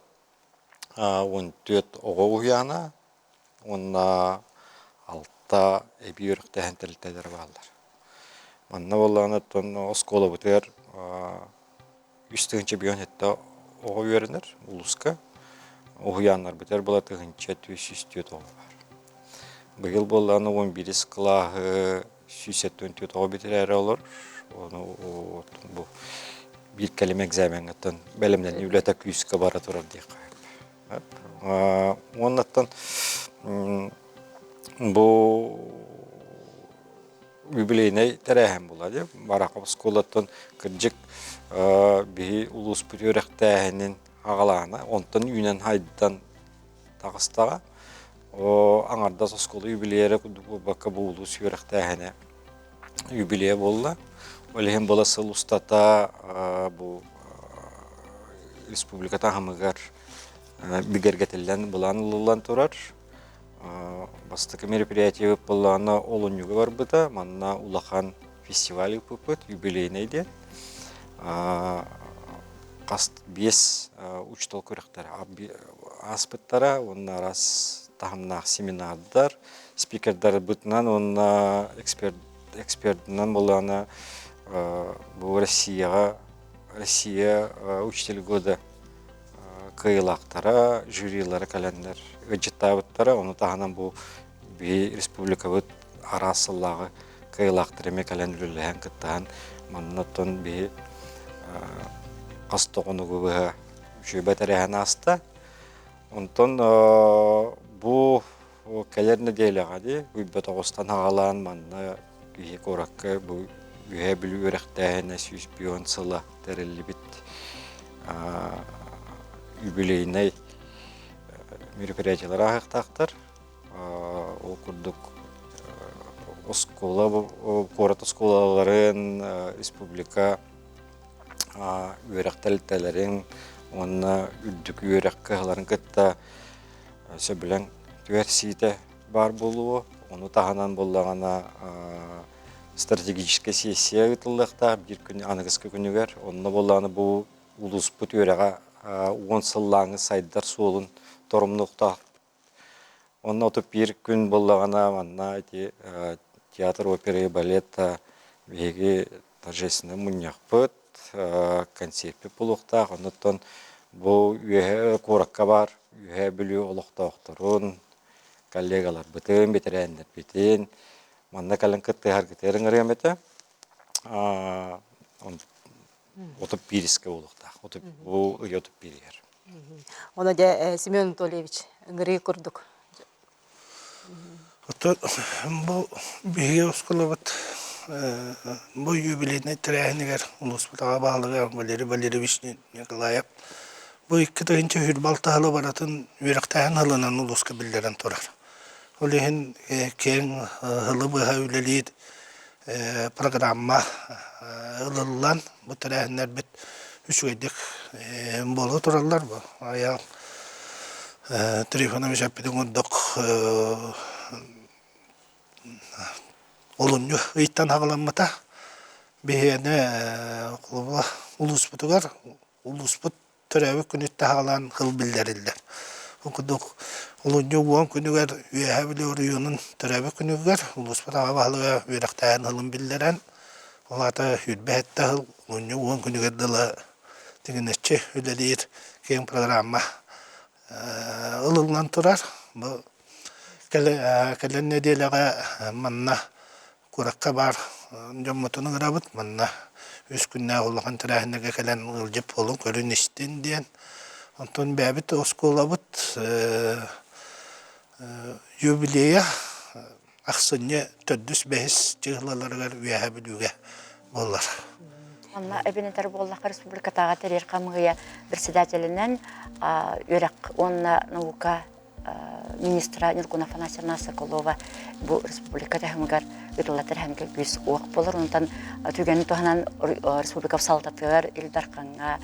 14 оҕо уһуйаана уонна алта эбии үөрэхтээһин тэрилтэлэрэ бааллар. Манна буоллаҕына оттон оскуолабытыгар үс тыһыынча бион сэттэ оҕо үөрэнэр улууска. Уһуйааннарбытыгар була тыһыынча 404 оҕо баар. Быйыл буоллаҕына уон биирис кылааһы 174 оҕо бүтэрээри олорор. Ону бу биир кэлим экзамеҥҥыттан бэлэмнэнии үлэтэ күүскэ бара турар диэххэ сөп. Уоннаттан бу юбилейнай тэрээһин буолла дии. Барахов оскуолаттан кырдьык биһи улууспут үөрэхтээһинин аҕалаана, онтон үүнэн хайдан таҕыстаҕа. О аҥардас оскуола юбилейа курдук буолбакка бу улуус үөрэхтээһинэ юбилейа буолла. Ол иһин була сыл устата бу республика таһымыгар бигэргэтиллэн былаан ылыллан турар. Бастакы мероприятиебыт буоллаҕына олунньуга барбыта. Манна улахан фестиваль ыыппыппыт, юбилейный диэн. Хас биэс учуутал күрэхтэрэ ааспыттара уонна араас таһымнаах семинардар, спикердарбытынан уонна эксперт экспертынан буоллаҕына бу Россияҕа Россия учитель года кыайыылаахтара, жюрилара кэлэннэр ыалдьыттаабыттара. Ону таһынан бу биһи республикабыт араас сыллааҕы кыайыылаахтара эмиэ кэлэн үлэлэһэн кыттыһан манна оттон биһи хас тоҕонугу быһа үчүгэй тэрээһин ааста. Онтон бу кэлэр нэдиэлэҕэ дии Уйбат оҕустан аҕалаан манна киһи куоракка бу Үөһээ Бүлүү үөрэхтээһинэ 150 сыла тэриллибит юбилейнай мероприятиелар ааһыахтаахтар. Ол курдук оскуола куорат оскуолаларын республика үөрэх тэрилтэлэрин уонна үрдүк үөрэх кыһаларын кытта сөбүлэҥ түһэрсиитэ баар буолуо. Ону таһынан буоллаҕына стратегическай сессия ыытыллыахтаах биир күн аныгыскы күнүгэр. Онно буоллаҕына бу улууспут үөрэҕэ уон сыллааҥы сайдар суолун торумнуохтаах. Онно 31 күн буоллаҕына манна ити театр оперы балета биһиги Торжественный мунньахпыт, концертпит буолуохтаах. Оннуттан бу үөһэ куоракка баар Үөһээ Бүлүү олохтоохторун, коллегаларбытын, бэтэрээннэрбитин манна кэлэн кыттыһаргытыгар ыҥырыам этэ. 31-искэ буолуохтаах. Бу ый 31-игэр. Ону дьэ Семен Анатольевич ыҥырыы курдук. Оттон бу биһиги оскуолабыт бу юбилейнай тэрээһинигэр улууспут аҕа баһылыга Валерий Валерьевич Николаев бу 2026 сылы барытын үөрэхтээһин сылынан улууска биллэрэн турар. Ол иһин киэҥ сылы быһа үлэлиир программа ылыллан бу тэрээһиннэрбит үчүгэйдик буола тураллар. Бу Айаал Трифонович эппитин курдук олунньу ыйтан аҕаламмыта. Биһиэнэ холобура улууспутугар улууспут төрөөбүт күнүттэн саҕалаан сыл биллэриллэр. Ол курдук олунньу уон күнүгэр Үөһээ Бүлүү оройуонун төрөөбүт күнүгэр улууспут аҕа баһылыга үөрэхтээһин сылын биллэрэн, ол аата 27 сыл олунньу уон күнүгэр дылы тигинэччи үлэлиир киэҥ программа ылыллан турар. Бу кэлэн нэдиэлэҕэ манна Куоракка баар дьоммутун ыҥырабыт. Манна үс күннээх улахан тэрээһиннэргэ кэлэн ыалдьыт буолун, көрүн-истин диэн. Онтон бэйэбит оскуолабыт юбилейа ахсынньы төрдүс-бэһис чыһылаларыгар Үөһээ Бүлүүгэ буолар. Онно эбин этэр буоллахха республикатааҕы тэрийэр хамыыһыйа председателинэн үөрэх уонна наука министра Нюргуна Афанасьевна Соколова бу республика таһымыгар ыытыллар тэрээһингэ күүс уох болор. Онтон түгэни туһанан республика салалтатыгар, Ил Дархаҥҥа,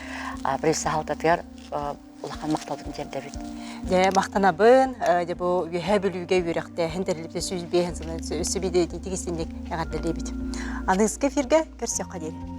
правительство салалтатыгар улахан махталбын тиэрдэбит. Дьэ, махтанабын. Дьэ, бу Үөһээ Бүлүүгэ үөрэхтээһин тэрилтэ 105 сылын өссө биир итиитик истинник эҕэрдэлиибит. Аныгыскы эфиргэ көрсүөххэ диэри.